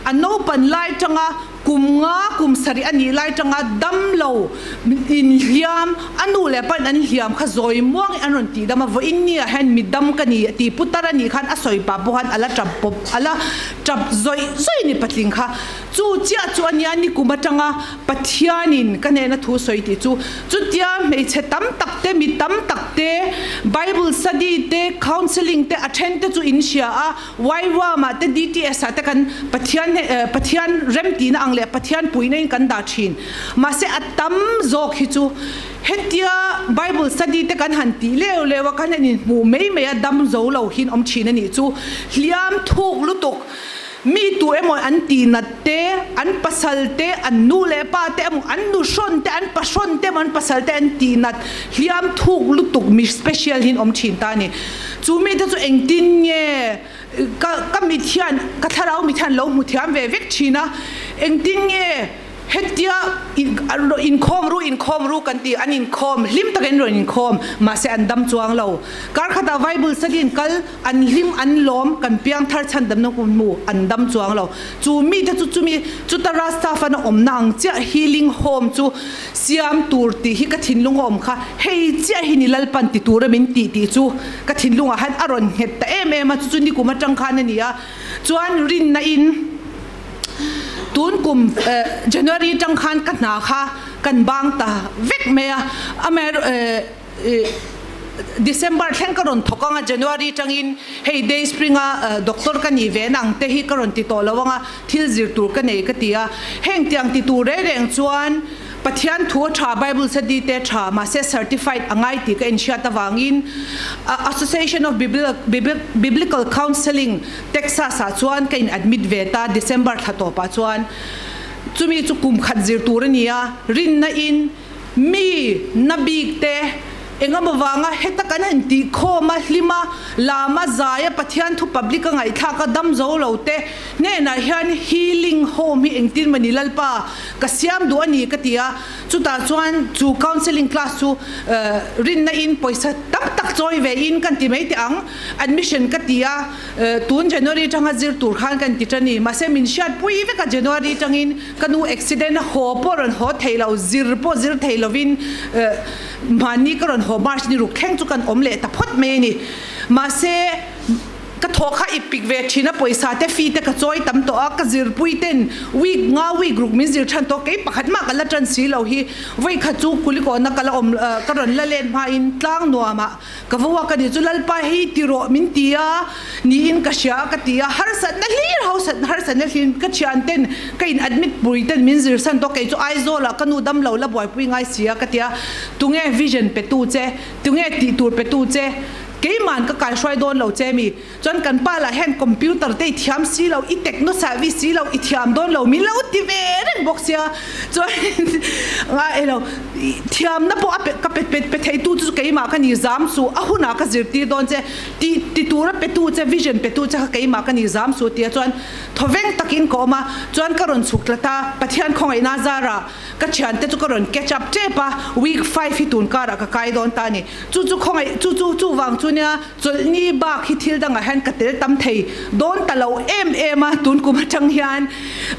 a naupan lai tanga kum nga kum sarih a nih lai tanga dam lo inhliam a nu leh pain an hliam kha zawi muangin an rawn tih dam a, vawiin ni ah hian mi dam ka ni tih putar a nih khan a sawi pah pawh khan a la tap pawp a la tap zawih zawih ni patling kha. Chu chiah chu a nia nikum atanga Pathianin ka hnena thu sawi tih chu. Chutia hmeichhe tam tak te, mi tam tak te, Bible study te, counselling te a then te chu in hria a, YWAM ah te, DTS ah te kan Pathian Pathian remtihna ang leh Pathian puihna in kan dah thin. Mahse a tam zawk hi chu hetia Bible study te kan han tih leu leu a, kan han inhmuh mai mai a, dam zo lo hin awm thin a nih chu. Hliam thuk lutuk. Mi tu emaw an tihnat te, an pasal te, an nu leh pa te emaw, an nuhrawn te, an pahrawn te emaw, an pasal te an tihnat hliam thuk lutuk mi special hian awm thin ta a ni. Chu mi te chu engtin nge ka ka mit hian ka thlarau mit hian lo hmu thiam ve vek thin a, engtin nge. Hetia inkhawm ru inkhawm ru kan ti an inkhawm hlim takin rawn inkhawm mahse an dam chuang lo. Kar khatah Bible study in kal an hlim an lawm kan piang thar chhan damna hun hmu an dam chuang lo. Chu mite chu chumi chuta Rastafan a awmna ang chiah healing home chu siam tur tih hi ka thinlung a awm kha hei chiah hi ni Lalpan ti tura min tih tih chu ka thinlungah han a rawn nghet ta em em a chu chu nikum atang khan a ni a chuan rinna in Tun kum January tang khan ka hna kha kan bang ta vek mai a, amaherawhchu December thleng ka rawn thawk ang a, January tangin hei Day Spring a doctor ka nih ve nang te hi ka rawn ti tawh lo ang a, thil zir tur ka nei ka ti a, heng tiang ti tur reng reng chuan Pathian thu a tha, Bible study te a tha, mahse certified a ngai tih ka inhriat avangin Association of Biblical Counseling Texas ah chuan ka in admit ve ta December thla tawp ah chuan chumi chu kum khat zir tur a ni a, rinna in mi na bik te engemaw vanga heta kan han tih khawm a hlim a lam a zai a Pathian thu public a ngaihthlak a dam zo lo te hnenah hian healing home hi engtin mawni Lalpa ka siam duh a ni ka ti a, chutah chuan chu counselling class chu rinna in pawisa tam tak chawi ve in kan ti mai teh ang. Admission ka ti a, tun January tanga zir tur khan kan ti ta ni. Mahse min hriat pui vek a January tangin ka nu accident a haw pawh rawn haw thei lo, zir pawh zir thei lovin mahni ka rawn haw March ni ruk thleng chu kan awm leh ta phawt mai a ni. Mahse ka thaw kha i pik ve thin a, pawisa te fee te ka chawi tam tawh a, ka zirpui ten week nga week ruk min zir than tawh kei pakhat mah ka la tan si lo hi. Vawikhat chu Kulikawnna ka la awm ka rawn la len hmain tlang nuamah Ka va uak a ni chu Lalpa hei ti rawh min ti a, niin ka hria a ka ti a, harsatna hlir hausatna harsatna hlir ka thian ten ka in admit pui ten min zir san tawh kei chu Aizawl ah ka nu dam lo la buaipui ngai si a ka ti a, tunge vision pe tu che, tunge tih tur pe tu che, keiman ka kaihruai dawn lo che mi. Chuan kan pa lah hian computer te i thiam si lo, i techno savvy si lo, i thiam dawn lo min lo ti ve reng bawk sia. Chuan nga elo thiamna pawh a pe ka pe pe pe theitu chu keimah ka ni zam su a hunah ka zirtir dawn che ti ti tura petu che vision petu che kha keimah ka ni zam su tia chuan thawveng takin ka awm a chuan ka rawn chhuk tlat a Pathian khawngaihna zarah ka thiante chu ka rawn catch up tep a week 5 hi tun karah ka kai dawn ta a ni. Chu chu khawngaih chu chu chuvang chu nia Chawlhni bak hi thil dangah hian ka tel tam thei dawn ta lo em em a, tun kum atang hian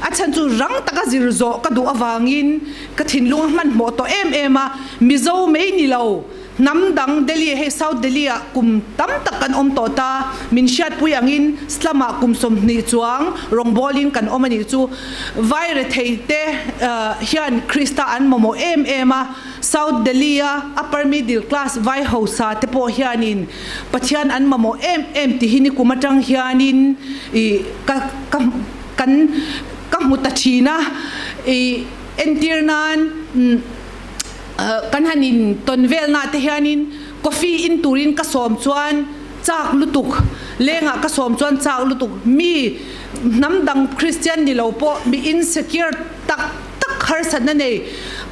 a chhan chu rang taka zir zawh ka duh avangin ka thinlung a hmanhmawh tawh em em a, Mizo mai ni lo hnam dang Delhi hei South Delhi ah kum tam tak kan awm tawh ta, min hriatpui angin slum ah kum 20 chuang rawngbawlin kan awm a nih chu Vairethei te hian Krista an mamawh em em a. South Delhi-a upper middle class vai hausa te pawh hianin Pathian an mamawh em em tih hi nikum atang hianin ih ka ka kan ka hmu ta thin a. Ih entir nan kan han in tawn velna te hianin coffee in turin ka sawm chuan chak lutuk lengah ka sawm chuan chak lutuk mi hnam dang Christian ni lo pawh mi insecure tak tak harsatna nei,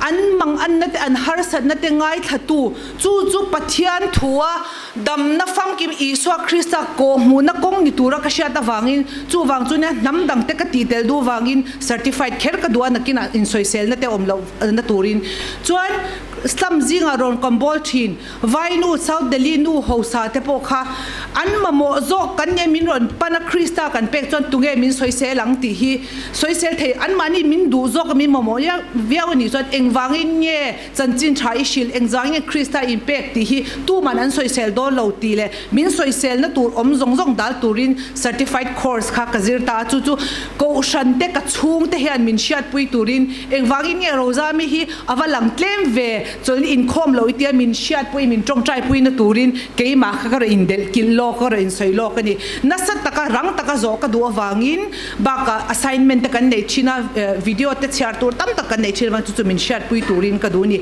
an manganna te, an harsatna te ngaithlatu, chu chu Pathian thua damna famkim Isua Krista kawhhmuhna kawng ni tura ka hriat avangin, chuvang chu nia hnam dangte ka tih tel duh vangin certified kher ka duh a, nakinah insawiselna te awm loh na turin chuan slum zingah rawn kawmbawl thin. Vainu, South Delhi nu hausa te pawh kha an mamawh zawk kan nge min rawn pan a Krista kan pek chuan tunge min sawisel ang tih hi sawisel thei anmahni min duh zawk a min mamawh viau a nih chuan engvangin nge chanchin tha i hrilh engzang nge Krista in pek tih hi tuman an sawisel dawn lo tih leh min sawiselna tur awm zawng zawng dal turin certified course kha ka zir ta a chu chu Kohhran te ka chhung te hian min hriatpui turin engvangin nge Rozami hi a va lang tlem ve Chuan inkhawm loh i tia min hriatpui, min tawngtaipui na turin keimah kha ka rawn indelh kilh lawk, ka rawn insawi lawk a ni. Nasa taka, rang taka zawh ka duh avangin bakah assignment te kan neih thin a, video te chhiar tur tam tak kan neih thin avang chu chu min hriat. hriatpui turin ka duh a ni.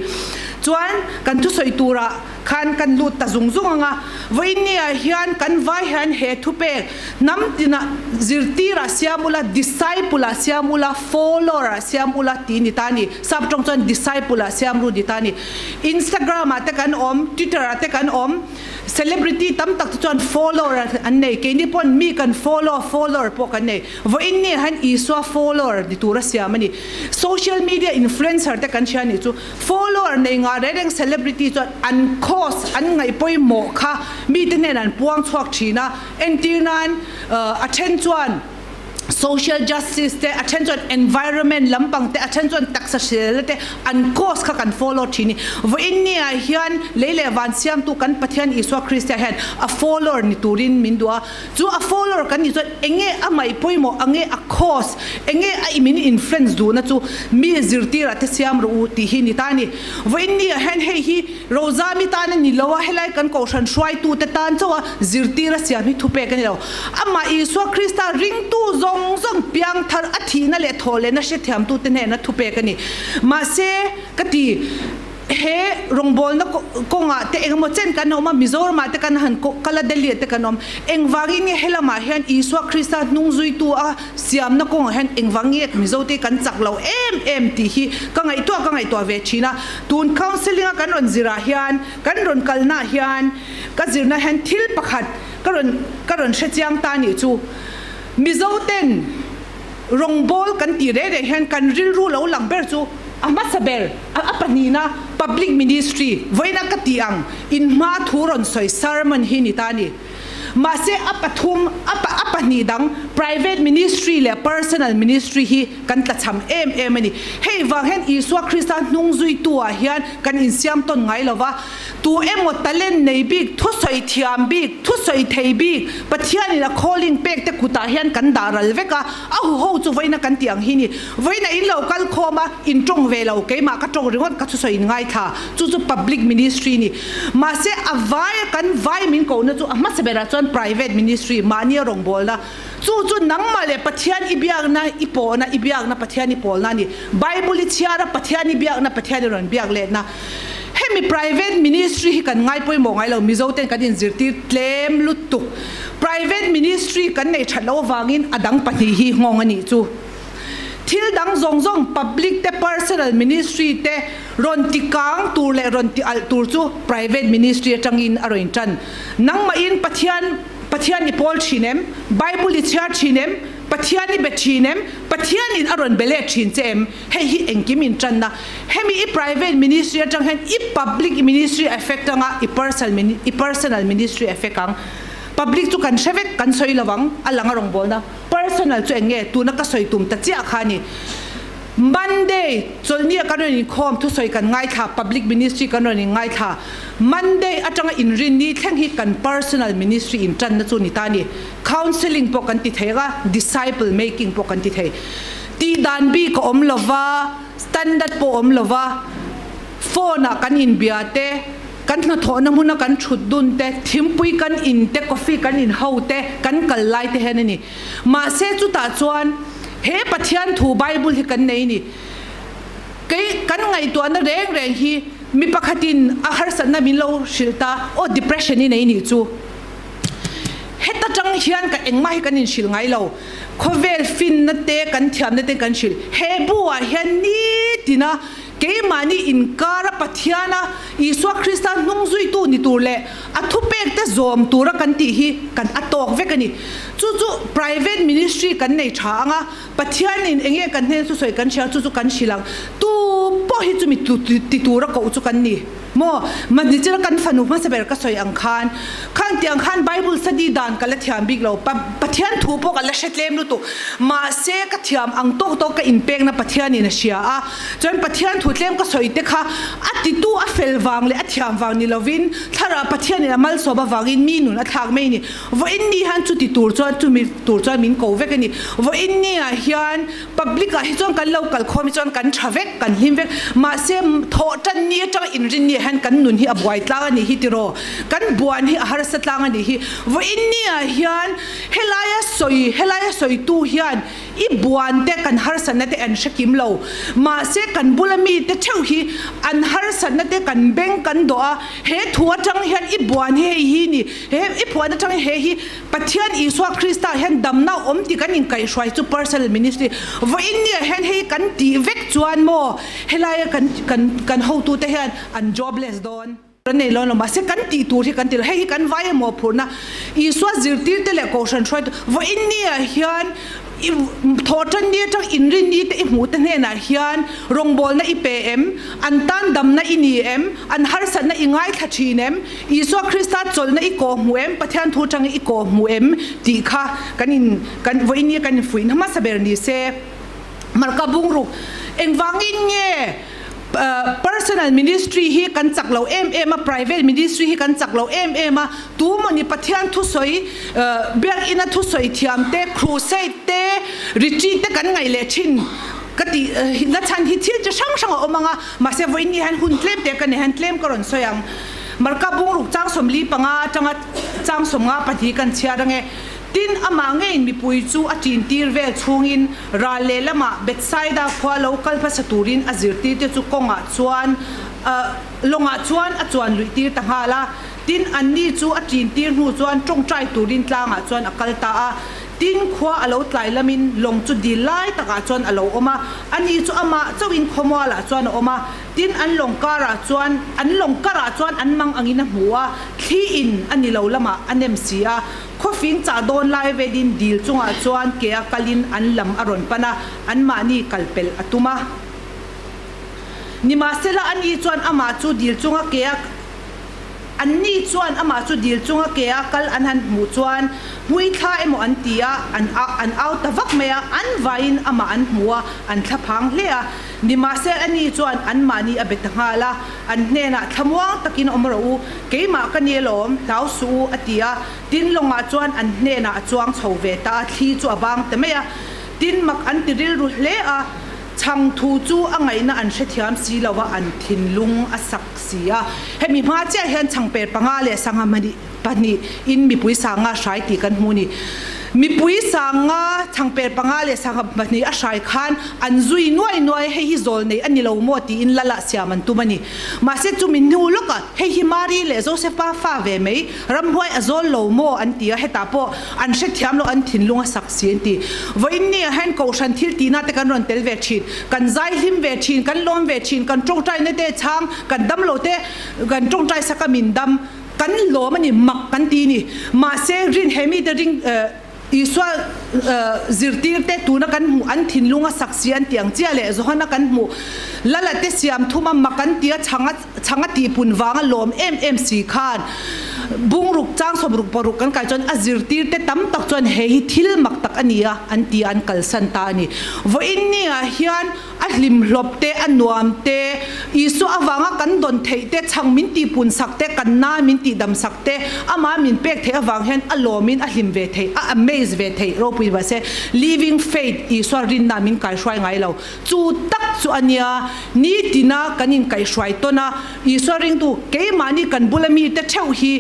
Chuan kan thusawi turah khan kan lut ta zung zung ang a, vawiinniah hian kan vai hian he thupek hnam tinah zirtirah siam ula, disciple ah siam ula, follower ah siam ula tih ni ta a ni. Sap tawng chuan disciple ah siam ru ni ta a ni. Instagram ah te kan awm, Twitter ah te kan awm, celebrity tam tak te chuan follower an nei, keini pawn mi kan follow, follower pawh kan nei. Vawiinniah hian Isua follower ni tura siam a ni. Social media influencer te kan hria nih chu Follower nei ngah reng reng celebrity chuan an cause an ngaih pawimawh kha mite hnenah an puang chhuak thin a, entir nan a then chuan social justice te, a then chuan environment lampang te, a then chuan taksa hrilna te an cause kha kan follow thin i vawiin ni ah hian lei leh van siamtu kan Pathian Isua Krista hian a follower ni turin min duh a, Chu a follower kan nih chuan enge a ngaih pawimawh ange a cause enge a min influence duhna chu mi zirtirah te siam rawh u tih hi ni ta a ni. Vawiin ni ah hian hei hi Rozami tan a ni lo a, helai kan kohhran hruaitu te tan chauh a zirtir a siam hi thupek a ni lo. Amah Isua Krista ringtu zawng zawng piangthar a thihna leh thawhlehna hrethiamtu te hnena thupek a ni. Mahse ka ti. He rawngbawlna kawngah te engemaw chen kan awm a, Mizoramah te kan han kal a, Delhi-ah te kan awm. Engvangin nge helamah hian Isua Krista hnung zuitu a siamna kawngah hian engvang nge Mizote kan chak lo em em tih hi ka ngaihtuah ka ngaihtuah ve thin a. Tun counselling a kan rawn zirah hian, kan rawn kalnaah hian ka zirna hian thil pakhat ka rawn ka rawn hrechiang ta nih chu Mizoten Rawngbawl kan tih reng reng hian kan rilru lo lang ber chu a hmasa ber, a pahnihna Public Ministry, vawiina ka tih ang inhma thu rawn sawi sermon hi ni ta a ni. Mahse a pathum, a a pahnih dang Private Ministry leh Personal Ministry hi kan tlachham em em a ni. Hei vang hian Isua Krista hnung zuitu ah hian kan insiam tawn ngai lo va, Tu emaw talent nei bik, thusawi thiam bik, thusawi thei bik, Pathianin a calling pek te kutah hian kan dah ral vek a, a huho chu vawiina kan tih ang hi ni. Vawiina in lo kal khawm a, in tawng ve lo, keimah ka tawng ringawt ka thusawi in ngaithla, chu chu public ministry ni. Mahse a vai a kan vai min kohna chu a hmasa berah chuan private ministry, mahni a rawngbawlna, chu chu nangmah leh Pathian i biakna i pawhna, i biakna Pathian i pawlna a ni. Bible i chhiar a, Pathian i biakna, Pathian i rawn biak letna. Hemi private ministry hi kan ngai pawimawh ngai lo, Mizo ten kan inzirtir tlem lutuk. Private ministry kan nei that loh avangin a dang pahnih hi nghawng a nih chu. Thil dang zawng zawng public te personal ministry te rawn ti kang tur leh rawn ti alh tur chu private ministry atangin a rawn intan. Nangmahin Pathian Pathian i pawl thin em? Bible i chhiar thin em? Pathian i be thin em? Pathianin a rawn be let thin che em? Hei hi engkim in tanna. Hemi i private ministry atang hian i public ministry effect anga i personal i personal ministry effect ang. Public chu kan hre vek, kan sawi lo ang, a lang a rawngbawlna. Personal chu eng nge? Tuna ka sawi tum ta chiah kha a ni. Monday, chawlhni ah kan rawn inkhawm, thusawi kan ngaithla, public ministry kan rawn in ngaithla. Monday atanga inrinni thleng hi kan personal ministry in tanna chu ni ta a ni. Counselling pawh kan ti thei anga, disciple making pawh kan ti thei. Tih dan bik a awm lova, standard pawh awm lova, phone ah kan inbia te, kan hnathawhna hmuna kan thut dun te, thingpui kan in te, coffee kan in ho te, kan kal lai te hian a ni. Mahse chutah chuan he Pathian thu Bible hi kan nei a ni. Kei kan ngaihtuahna reng reng hi mi pakhatin a harsatna min lo hrilh ta, aw depression i nei nih chu. Heta tang hian ka engmah hi kan inhrilh ngai lo. Khawvel finna te, kan thiamna te kan hrilh. He bu ah hian nitina keimahni inkara Pathiana Isua Krista hnung zuitu ni tur leh a thupek te zawm tura kan tih hi kan a tawk vek a ni. Chu chu private ministry kan nei tha ang a, Pathianin enge kan hnen chu sawi kan hria chu chu kan hrilh ang. Tu pawh hi chumi ti tura koh chu kan ni. Maw? Mahni chila kan fanu hmasa ber ka sawi ang khan, khang tiang khan Bible study dan ka la thiam bik lo, Pathian thu pawh ka la hre tlem lutuk. Mahse ka thiam ang tawk tawk ka inpekna Pathianin a hria a, chuan Pathian thu tlem ka sawi te kha a titu a fel vang leh a thiam vang ni lovin thlarah Pathianin a malsawm avangin mi nun a thlak mai a ni. Vawiin ni hian chuti tur chuan chumi tur chuan min ko vek a ni. Vawiin ni ah hian Public ah hi chuan kan lo kal khawm hi chuan kan tha vek, kan hlim vek. Mahse thawh tan ni atanga inrin ni ah hian kan nun hi a buai tlang a nih hi tiraw? Kan buan hi a harsa tlang a nih hi. Vawiin ni ah hian helaia sawi, helaia sawitu hian I buan te kan harsatna te an hre kim lo. Mahse kan bula mi te theuh hi an harsatna te kan beng kan dawh a, he thu atang hian i buan hi hei hi ni, he i phuan atang hian he hi Pathian Isua Krista hian damna awm tih kan inkaihhruai chu personal ministry vawiin nia hian hei kan tih vek chuan maw helaia kan kan kan hotute hian an jobless dawn. Kan nei lawn lo mahse kan tih tur hi kan ti lo hei hi kan vai emaw phurhna Isua zirtirte leh kohhran hruaitu vawiin nia hian I thawhṭan ni aṭang inrinni te i hmuh te hnenah hian rawngbawlna i pe em? An tan damna i ni em? An harsatna i ngaithla ṭhin em? Isua Krista chawlhna i kawh hmu em? Pathian thu aṭangin i kawh hmu em? tih kha kan in kan vawiin kan infuihna hmasa ber ni se. Marka bungruk engvangin nge Personal ministry hi kan chak lo em em a, private ministry hi kan chak lo em em a, tu mawni Pathian thusawi, biakina thusawi thiam te, crusade te, retreat te kan ngaih leh thin ka tih na chhan hi thil chi hrang hrang a awm ang a, mahse vawiin ni hian hun tlem te ka nei hian tlem ka rawn sawi ang. Marka bungruk chang 45 atanga chang 52 kan chhiar ange. Tin, amah ngeiin mipui chu a ṭintir vel chhungin ral lehlamah Bethsaida khua lo kal hmasa turin a zirtirte chu kawngah chuan lawngah chuan a chuan luihtir ta nghal a. Tin, anni chu a ṭintir hnu chuan ṭawngṭai turin tlangah chuan a kal ta a. Tin, khua a lo tlai lamin lawng chu dil lai takah chuan a lo awm a, ani chu amah chauhin khawmualah chuan a awm a. Tin, an lawng karah chuan an lawng karah chuan an mang angin a hmu a, thli in a ni lo lamah a nem si a. Khawfing chah dawn lai velin dil chungah chuan ke a kalin an lam a rawn pan a, anmahni kal pelh a tum a. Nimahsela ani chuan amah chu dil chunga ke a Anni chuan amah chu dil chunga ke a kal an han hmuh chuan hmuithla emaw an ti a, an an au ta vak mai a, an vaiin amah an hmu a, an thlaphang hle a. Nimahsela ani chuan anmahni a be ta nghal a, an hnenah thlamuang takin awm rawh u, Keimah ka ni alawm, hlau suh u, a ti a. Tin, lawngah chuan an hnenah a chuang chho ve ta a, thli chu a bang ta mai a. Tin, mak an ti rilru hle a, chhang thu chu a ngaihna an hrethiam si lo a, an thinlung a sak si a. Hemi hma chiah hian chhangper panga leh sangha pahnih in mipui sanga hrai tih kan hmu a ni. Mipui sanga chhangper panga leh sangha pahnih a hrai khan an zui nuai nuai, hei hi zawl nei a ni lo maw tiin lal ah siam an tum a ni. Mahse chumi hnu lawkah hei hi Mari leh Josefa fa ve mai, ramhuai a zawl lo maw an ti a, hetah pawh an hrethiam lo an thinlung a sak si an ti. Vawiin ni ah hian Kohhran thil tihna te kan rawn tel ve thin, kan zai hlim ve thin, kan lawm ve thin, kan tawngtaina te chhang, kan dam lo te kan tawngtai sak a min dam, kan lawm a ni, mak kan ti ni. Mahse rin he mite ring Isua zirtir te tuna kan hmuh an thinlung a sak si an tih ang chiah leh Johana kan hmuh Lala te siam thum a mak an tia chhang a chhang a tihpun vang a lawm em em si khan bungruk chang 66 kan kai chuan a zirtir te tam tak chuan he hi thil mak tak a ni a an ti a an kalsan ta a ni. Vawiin ni ah hian A hlim hlawp te, a nuam te, Isua avanga kan dawn theih te, chhang min tihpun sak te, kan na min tihdam sak te, amah min pek theih avang hian a lawmin a hlim ve theih, a amaze ve theih ropui mah se, living faith, Isua rinna min kaihruai ngai lo. Chu tak chu a nia, nitina kan inkaihruai tawn a, Isua ringtu keimahni kan bula mite theuh hi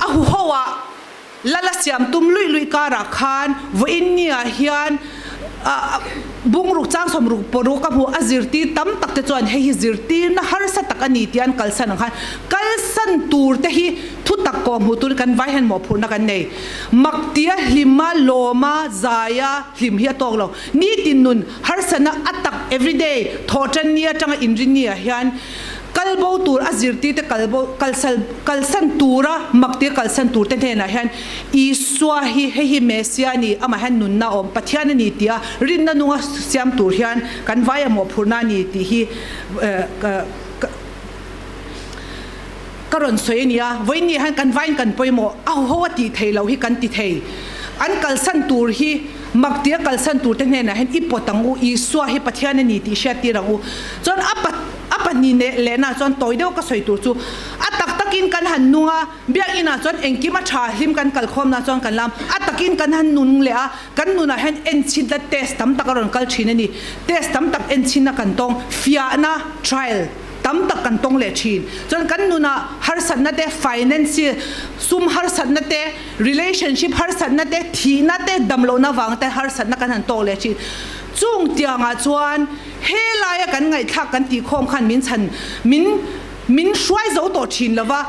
a huho ah, Lal a siam tum luih luih karah khan vawiin niah hian bungruk chang 66 ka hmuh a zirtir tam tak te chuan hei hi zirtirna harsa tak a ni tih an kalsan ang khan kalsan tur te hi thu tak kawh hmuh turin kan vai hian mawhphurhna kan nei. Mak tia hlima lawma zaia hlim hi a tawk lo. Nitin nun harsana a tak everyday thawhtan ni atanga inrin niah hian Kal bo tur a zirtirte kal bo kalsal kalsan tura mak tir kalsan turte hnenah hian Isua hi hei hi Messia a ni, amah hian nunna a awm, Pathian a ni tia rinna nunga siam tur hian kan vai a mawhphurhna a ni tih hi ka ka rawn sawi a ni a. Vawiin hian kan vaiin kan pawimawh a huho a tih theih loh hi kan ti thei. An kalsan tur hi mak tia kalsan turte hnenah hian i pawt ang u, Isua hi Pathian a ni tih hriattir ang u. Chuan a A pahnih neh lehna chuan tawi deuh ka sawi tur chu a tak takin kan han nung a, biakinah chuan engkim a tha hlim kan kalkhawmna chuan kan lam a takin kan han nung leh a, kan nunah hian enchhinna test tam tak a rawn kal thin a ni. Test tam tak enchhinna kan tawng, fiahna, trial, tam. tam tak kan tawng leh thin. Chuan kan nunah harsatna te, finance, sum harsatna te, relationship harsatna te, thihna te, damlohna vang te harsatna kan han tawk leh thin. Chung tiangah chuan helaia kan ngaihthlak kan tihkhawm khan min chhan min min hruai zo tawh thin lova,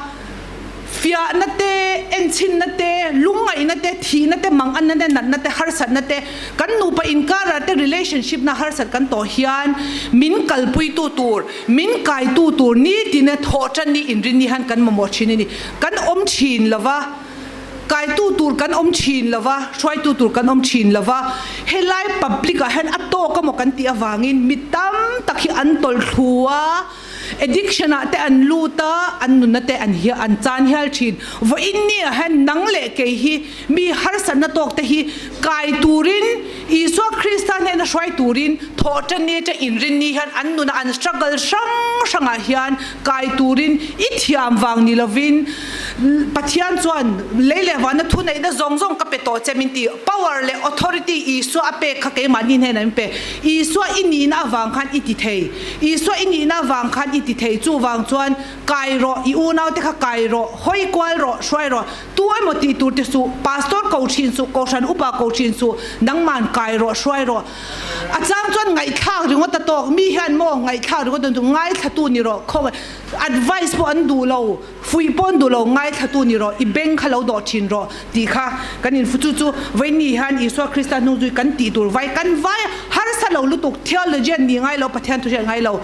fiahna te, enchhinna te, lungngaihna te, thihna te, manganna te, natna te, harsatna te, kan nupa inkarah te relationship na harsat kan tawh hian min kalpuitu tur, min kaitu tur nitina thawh tan ni inrin ni han kan mamawh thin a ni. Kan awm thin lova, kaitu tur kan awm thin lova, hruaitu tur kan awm thin lova, helai public ah hian a tawk emaw kan tih avangin mi tam tak hi an tawlhthlu a, Addiction ah te an lut a, an nunna te an hi an chan hial thin. Vawiin ni ah hian nang leh kei hi mi harsatna tawk te hi kai turin Isua Krista hnena hruai turin thawhtan ni atang inrin ni hian an nuna an struggle hrang hrang ah hian kai turin i thiam vang ni lovin Pathian chuan lei leh vana thuneihna zawng zawng ka pe tawh che min ti. Power leh authority Isua a pek kha keimahni hnenah min pe. Isua i nihna avang khan i ti thei. Isua i nihna avang khan i ti thei. Chuvang chuan kai rawh, i unaute kha kai rawh, hawi kual rawh, hruai rawh. Tu emaw tih tur ti suh, pastor ko thin suh, kohhran upa ko thin suh, nangman kai rawh, hruai rawh. A chang chuan ngaihthlak ringawt a tawk. Mi hian maw ngaihthlak ringawt an duh, ngaithlatu ni rawh, khaw advice pawh an duh lo. Fuih pawn duh lo ngaithlatu ni rawh, i beng kha lo dawh thin rawh tih kha kan infu. Chu chu Vaini hian Isua Krista hnung zui kan tih tur vai kan vai harsa lo lutuk, theologian ni ngai lo, Pathian thu hriat ngai lo.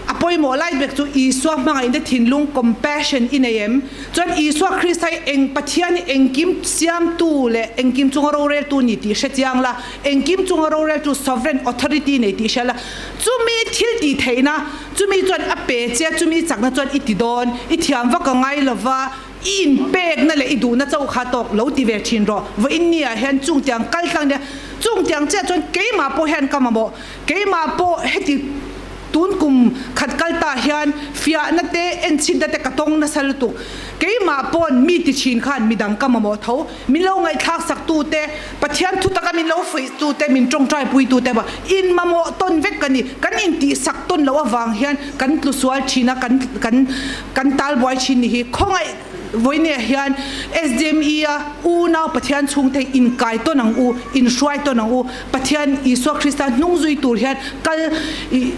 A pawimawh lai bek chu Isua hmangaihna thinlung, compassion, i nei em? Chuan Isua Krista hi eng Pathian hi engkim siamtu leh engkim chunga roreltu ni tih hre chiang la, engkim chunga roreltu sovereign authority nei tih hria la, chumi thil tih theihna, Chumi chuan a pe che a, chumi chakna chuan i ti dawn, i thiam vak a ngai lova, i inpekna leh i duhna chauh kha tawk lo ti ve thin rawh. Vawiin ni ah hian chungtiang kal tlang nia, chungtiang chiah chuan keimah pawh hian ka mamawh, keimah pawh heti tun kum khat kal ta hian fiahna te, enchhinna te ka tawng nasa lutuk. Keimah pawn mi ti thin khan midang ka mamawh tho. Min lo ngaihthlak sak tu te, Pathian thu taka min lo fuih tu te, min tawngtai pui tu te pawh in mamawh tawn vek ka ni. Kan intih sak tawn loh avang hian kan tlu sual thin a, kan kan kan tal buai thin ni hi. Khawngaih vawinia hian SDME a unau Pathian chhungte hi inkai tawn ang u, inhruai tawn ang u. Pathian Isua Krista hnung zui tur hian kal i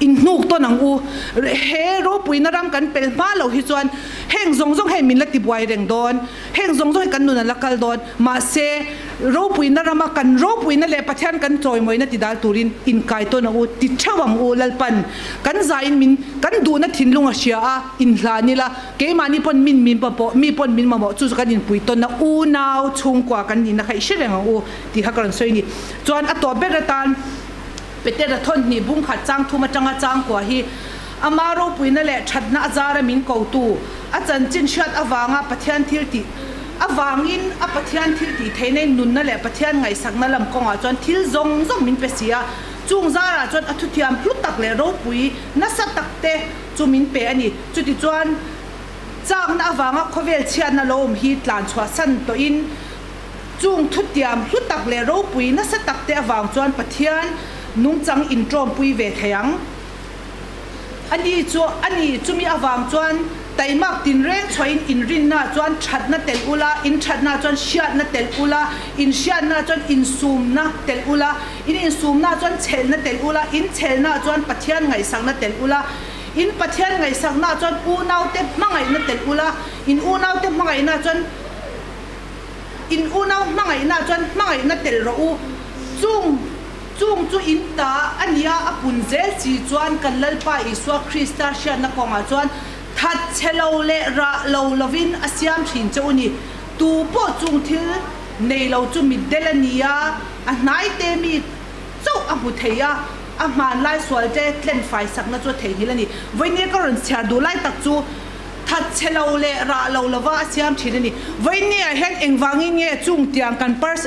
Inhnuk tawn ang u. He ropuina ram kan pel hma lo hi chuan heng zawng zawng hei min la tibuai reng dawn. Heng zawng zawng hi kan nun a la kal dawn. Mahse, ropuina rama kan ropuina leh Pathian kan chawimawina ti dal turin inkai tawn ang u, ti theuh ang u. Lalpan kan zain min kan duhna thinlung a hria a, inhlan ila, keimahni pawn min min mamawh, mi pawn min mamawh, chu chu kan inpui tawn a, unau chhungkua kan nihna kha i hre reng ang u tih kha ka rawn sawi a ni. Chuan a tawp ber atan. Petera thawnhnih bungkhat chang thum atanga changkua hi ama ropuina leh thatna a zara min kotu, a chanchin hriat avanga Pathian thil tih avangin a Pathian thil tih theihna in nunna leh Pathian ngaihsakna lam kawngah chuan thil zawng zawng min pe si a, chung zarah chuan a thuthiam hlu tak leh ropui nasa tak te chu min pe a ni. Chutichuan chakna avanga khawvel chhiatna lo awm hi tlan chhuahsan tawhin, Chung thutiam hlu tak leh ropui nasa tak te avang chuan Pathian nungchang inṭawmpui ve thei ang. Ani chu a ni, chumi avang chuan taimak tinreng chhuahin inrinna chuan ṭhatna telh ula, inṭhatna chuan hriatna telh ula, inhriatna chuan insumna telh ula, in insumna chuan chhelna telh ula, inchelna chuan Pathian ngaihsakna telh ula, in Pathian ngaihsakna chuan unaute hmangaihna telh ula, in unaute hmangaihna chuan In unau hmangaihna chuan hmangaihna tel rawh u. Chung chung chu in ta a nia a pun zel chi chuan kan Lalpa Isua Krista hriatna kawngah chuan that chhe lo leh rah lo lovin a siam thin che u ni. Tu pawh chung thil nei lo chu mitdel a nia, a hnai te mi chauh a hmu thei a, a hmanlai sual te tlen fai sakna chu a theihnghilh a ni. Vawinia ka rawn chhiar duh lai tak chu. That chhe lo leh rah lo lova a siam thin a ni. Vawinia hian engvangin nge chung tiang kan pers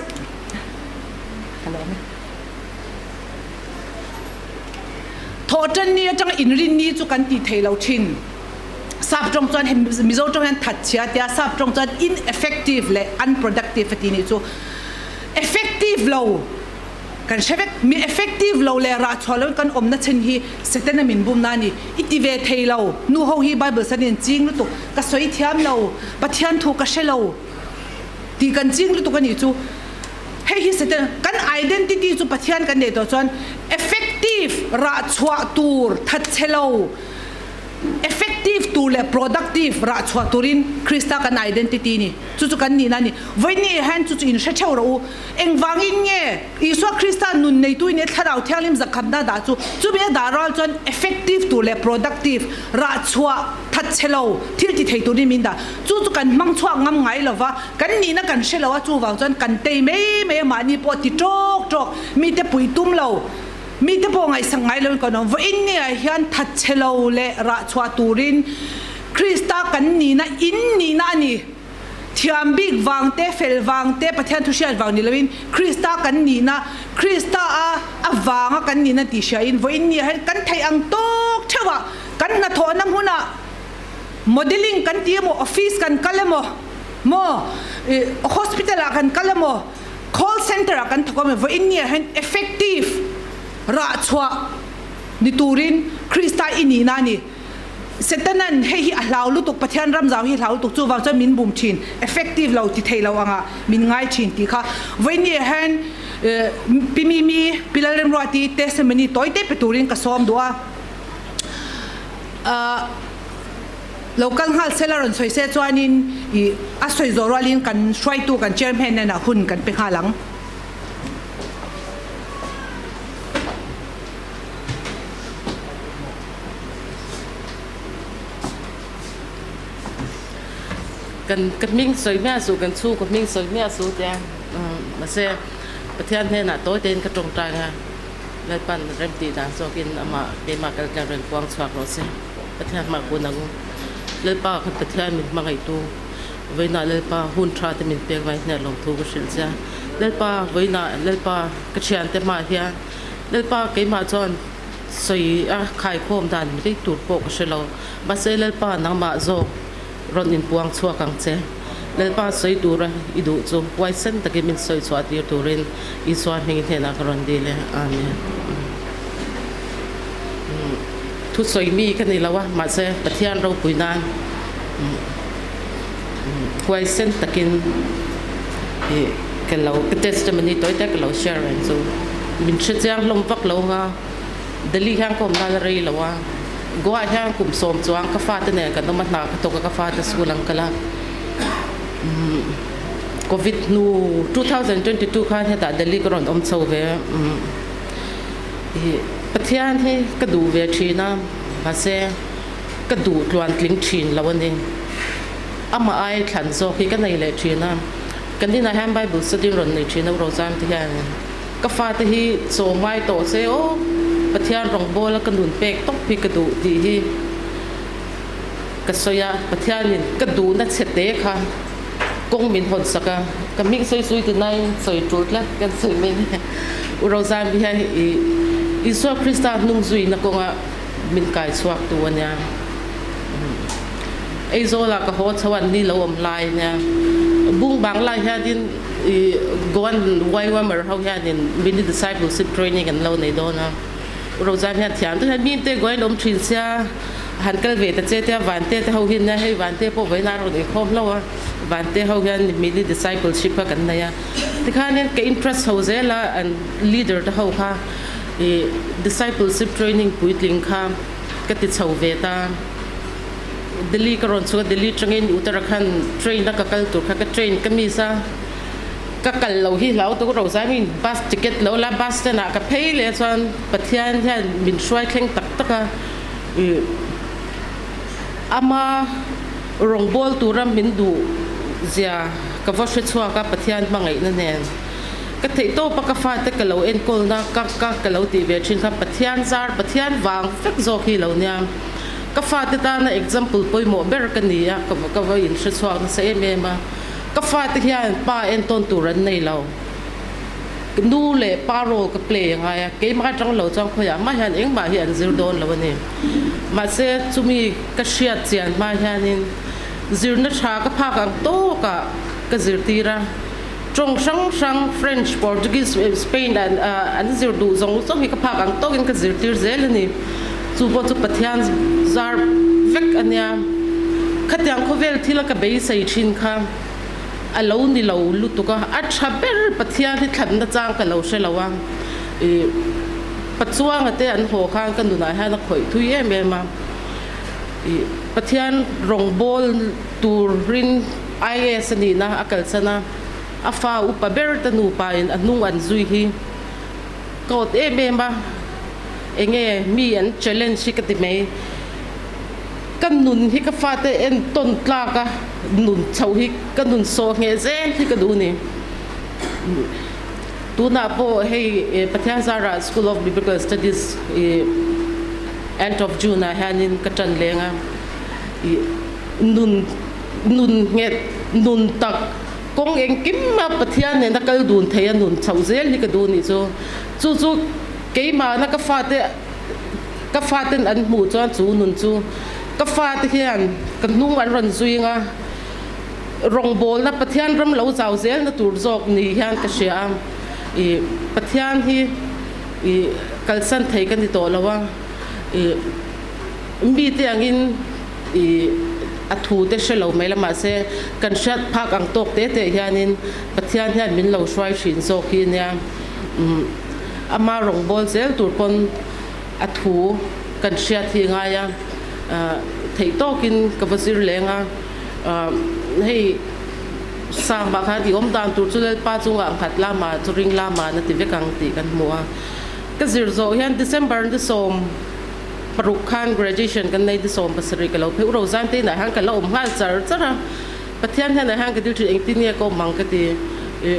Thawh tan ni atanga inrin ni chu kan ti thei lo thin. Sap tawng chuan hei Mizo tawng hian that chhia tia sap tawng chuan ineffective leh unproductive a ti nih chu. Effective lo. Kan hre vek, mi effective lo leh rah chhuah loin kan awmna chhan hi Setana min bumna a ni. I ti ve thei lo, nu ho hi Bible sanin an ching lutuk, ka sawi thiam lo, Pathian thu ka hre lo tih kan ching lutuk a nih chu. Hei hi Setana, kan identity chu Pathian kan neih tawh chuan effective rah chhuah tur thatchhe lo, Effective tur leh productive rah chhuah turin Krista kan identity ni. Chu chu kan nihna a ni. Vawiin hian chu chu in hre theuh rawh u. Engvangin nge Isua Krista nun neitu in e Thlarau Thianghlim zakhatna dah chu chumi a dah rual chuan effective tur leh productive rah chhuah that chhe lo thil ti thei turin min dah. Chu chu kan hmang chhuak ngam ngai lo va, kan nihna kan hre lo a, chuvang chuan kan tei mai mai a mahni pawh ti tawk tawk mite pui tum lo. Mite pawh ngaihsak ngai loin kan awm. Vawiin nge hian thatchhe lo leh rah chhuah turin Krista kan nihna in nihna a ni. Thiam bik vang te, fel vang te, Pathian thu hriat vang ni loin Krista kan nihna, Krista a avanga kan nihna tih hriain vawiin nge hian kan theih ang tawk theuhah kan hnathawhna hmunah modelling kan ti emaw, office kan kal emaw, maw hospital ah kan kal emaw, Call center ah kan thawk a, vawiin ni ah hian effective rah chhuah ni turin Krista i nihna a ni. Setanan hei hi a hlau lutuk, Pathian ram zau hi a hlau lutuk, chuvang chuan min bum thin, effective lo ti thei lo anga min ngai thin tih kha. Vawiin ni ah hian Pi Mimi, Pi Lalremruati testimony tawi te pe turin ka sawm duh a. Lo kal nghal sela rawn sawi se chuanin i a sawi zawh rualin kan hruaitu kan chairman hnenah hun kan pe nghal ang. Kan ka hming sawi hmiah suh kan chhungkaw hming sawi hmiah suh tia mahse Pathian hnenah tawi tein ka tawngtai anga Lalpan remtih dan zawkin amah keimah kaltlang rawn puang chhuak rawh se. Pathian hmah kun ang u. Lalpa kha Pathian min hmangaihtu, vawiinah Lalpa hun tha te min pek mai hniah lawmthu ka hrilh che a. Lalpa vawiinah Lalpa ka thiante hmah hian Lalpa keimah chuan sawi a khaikhawm dan mai tur pawh ka hre lo. Mahse Lalpa nangmah zawk rawn inpuang chhuak ang che. Lalpa sawi tura i duh chu huaisen takin min sawi chhuah tir turin Isua hming hnenah ka rawn dil e. Amen. Thusawi mi ka ni lo a, mahse Pathian ropui nan huaisen takin ka lo ka testimony tawi te ka lo share reng chu. Min hre chiang hlawm vak lo nga, Delhi hian ka awm nan a rei lo a, Goa hian kum sawm chuang ka fate nen kan awm a, hna ka thawk a, ka fate school an kal a. Covid hnu 2022 khan hetah Delhi ka rawn awm chho ve a. Pathian hi ka duh ve thin a, mahse ka duh tluan tling thin lo a ni. Amah ai thlan zawk hi ka nei leh thin a, kan inah hian Bible study rawn nei thin a Rozam te hian ka fate hi chaw ngai tawh se aw Pathian rawngbawl a ka nun pek tawp hi ka duh tih hi ka sawi a, Pathianin ka duhna chhe te kha kawng min hawn sak a, ka hming sawi sawi ti nain sawi tul tlat kan sawi mai ni. U Rozami hian i Isua Krista hnung zuina kawnga min kai chhuak tu a nia. Aizawlah ka haw chho an ni lo awm lai a nia. Bung bang lai hianin i Goan YWAMer ho hianin mini discipleship training an lo nei dawn a. U Rozami hian thiam tak hian mite Goan awm thin sia han kal ve ta che tia Vante te ho hi nia hei Vante pawh vawiin a rawn inkhawm hlauh a. Vante ho hian mini discipleship kha kan nei a. Tikhanin ka interest ho zel a an leader te ho kha ih discipleship training puitling kha ka ti chho ve ta. Delhi ka rawn chhuk a, Delhi atangin Uttarakhand train a ka kal tur kha ka train ka miss a, ka kal lo hi hlau tuk ro zai min bus ticket lo la bus stand ah ka phei leh chuan Pathian hian min hruai thleng tak tak a ih ama Rawngbawl tura min duh zia ka va hre chhuak a, Pathian hmangaihna nen. Ka theih tawp a ka fate ka lo enkawlna ka ka ka lo tih ve thin kha Pathian zar, Pathian vang vek zawk hi lo nia. Ka fate tana example pawimawh ber ka ni a, ka ka va inhre chhuak nasa em em a. Ka fate hian pa entawn tur an nei lo. Nu leh pa role ka play a ngai a, keimah atang lo chuan khawiah mah hian engmah hi an zir dawn lo a ni. Mahse chumi ka hriat chian hma hianin zirna tha ka phak ang tawkah ka zirtir a. Tawng hrang hrang French, Portuguese, Spain an zir duh zawng zawng hi ka phak ang tawkin ka zirtir zel a ni. Chu pawh chu Pathian zar vek a nia. Khatiang khawvel thila ka beisei thin kha a lo ni lo lutuk a, a tha ber Pathian hi thlanna chang ka lo hre lo a. Ih Pachuanga te an haw khan ka nunah hian a khawih thui em em a. Ih Pathian rawngbawl turin IAS a nihna a kalsan a, a fa upa ber te nupa in a hnung an zui hi ka awt em em a, enge mi an challenge hi ka ti mai. Ka nun hi ka fate entawn tlak a, nun chhoh hi ka nun sawh ngheh zel hi ka duh a ni. Tunah pawh hei Pathian zarah School of Biblical Studies end of June ah hianin ka tan leng a, nun nun nghet nun tak kawng engkim a Pathian nena kal dun thei a nun chhoh zel hi ka duh nih chu. Chu chu keimahna ka fate ka faten an hmuh chuan chu nun chu ka fate hian ka hnung an rawn zui anga rawngbawlna Pathian ram lo zau zelna tur zawk ni hian ka hria a, ih Pathian hi ih kalsan thei ka ni tawh lo a, ih mite angin ih a thu te hre lo mai la mahse kan hriat phak ang tawk te te hianin Pathian hian min lo hruai thin zawk hi nia umm ama rawngbâwl zel tur pawn a thu kan hriat hi ngai a, theih tawkin ka va zir leng a. Hei Sangmah khan i awm dan tur chu Lalpa chungah nghat lama chu ring lama na ti vek ang tih kan hmu a. Ka zir zawh hian December ni 16 khan graduation kan nei ni 17 ka lo phei u Rozan te inah hian ka la awm nghal char char a. Pathian hian ah hian ka dil thin engtin nge ka awm ang ka ti.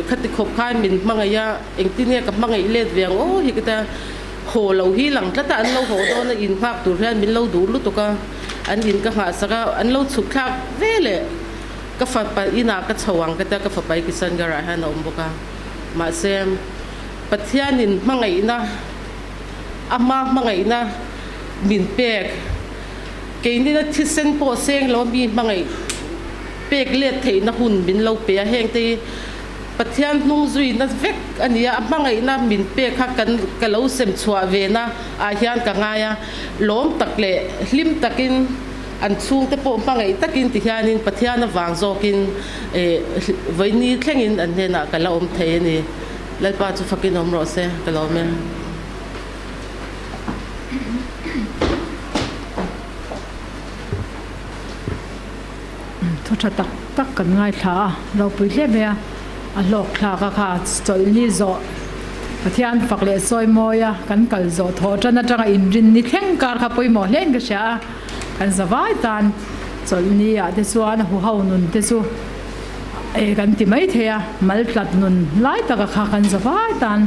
Khati khawp khan min hmangaih a engtin nge ka hmangaih let ve ang aw hi ka ti a. Haw lo hi lang tlat a an lo haw dawn a inghak tur hian min lo duh lutuk a. An in ka nghahsak a, an lo chhuk thlak ve leh ka fapa inah ka chho ang ka tia ka fapa hi Kishangarh ah hian a awm bawk a. Mahse, Pathianin hmangaihna, ama hmangaihna min pek, keinina thisen pawh seng lo mi hmangaih pek let theihna hun min lo pe a, hengte hi Pathian hnung zuina vek a ni a, a hmangaihna min pek kha kan ka lo sem chhuah vena ah hian ka ngai a, lawm tak leh hlim takin an chhungte pawh hmangaih takin ti hianin Pathian avang zawkin vawiini thlengin an hnenah ka la awm thei a ni. Lalpa chu fakin awm rawh se, ka lawm e. Thu tha tak tak kan ngaithla a, ropui hle mai a, a hlawk thlak a kha chawlhni zawh Pathian fak leh sawi mawi a kan kal zawh thawh tan atanga inrin ni thleng kar kha pawimawh hle in ka hria a, kan zavai tan chawlhni ah te chuan huho nun te chu eh kan ti mai thei a, mal tlat nun lai taka kha kan zavai tan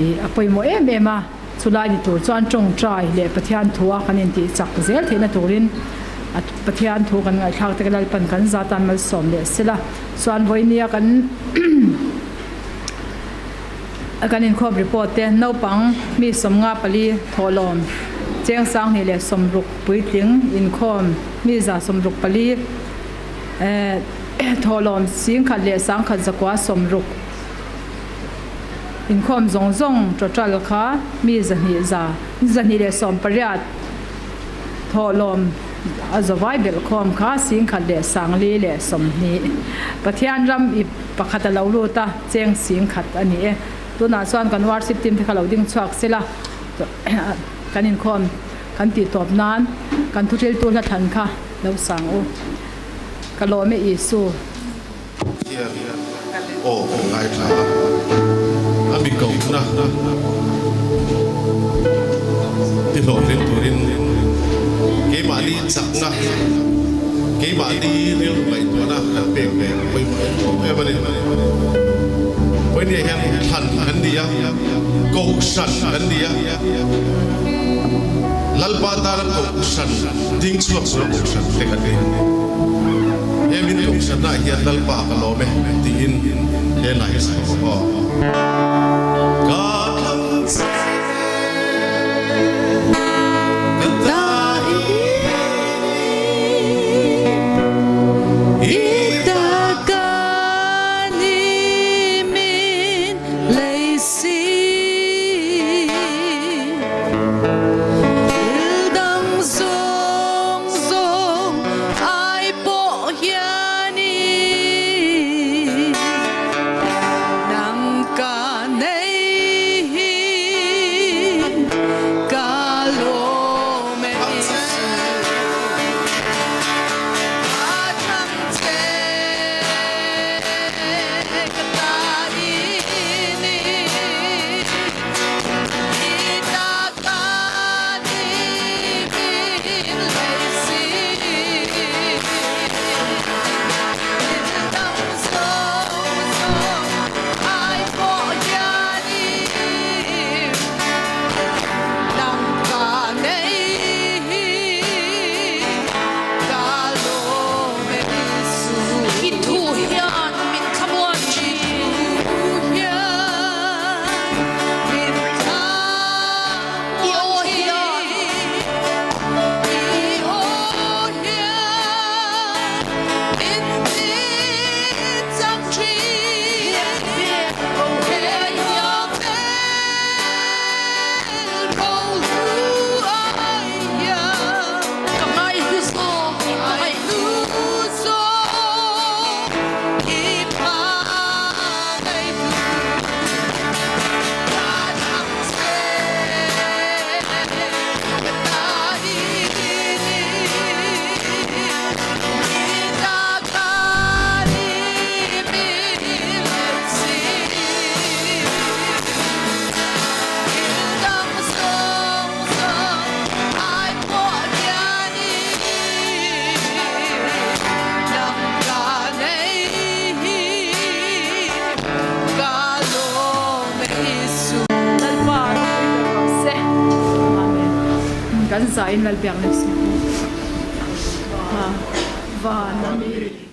ih a pawimawh em em a. Chulai ni tur chuan tawngtai leh Pathian thua kan intih chak zel theihna turin a Pathian thu kan ngaihthlak te ka Lalpan kan za tan malsawm leh sela chuan vawinia kan kan inkhawm report te naupang mi 54 thawhlawm cheng 2060 puitling inkhawm mi 164 thawhlawm 11,160 Inkhawm zawng zawng total kha mi 200 za, ni 218 thawhlawm a zawai belhkhawm kha 11,420. Pathian ram i pakhat a lo lut a, cheng 10,000 a ni e. Tunah chuan kan worship team te kha lo ding chhuak sela, kan inkhawm kan tih tawp nan kan thuhriltu hla thlan kha lo sang u. Ka lawm e Isu. Hian aw kan ngaithla a, a mi kohna ti hlawhtling turin keimahni chakna, keimahni rilru ngaihtuahna kan pek ve a pawimawh em em a ni. Vawinia hian thlan kan ni a, kohhran kan ni a, Lalpa tana kohhran ding chhuak tura kohhran te kan ni. He min kohhranah hian Lalpa ka lawm e tiin he hla hi sawi bawk aw. Ka thlang che ka ta i ni i ta ka ni. Kan zain Lalbiakna siam. Van a mi.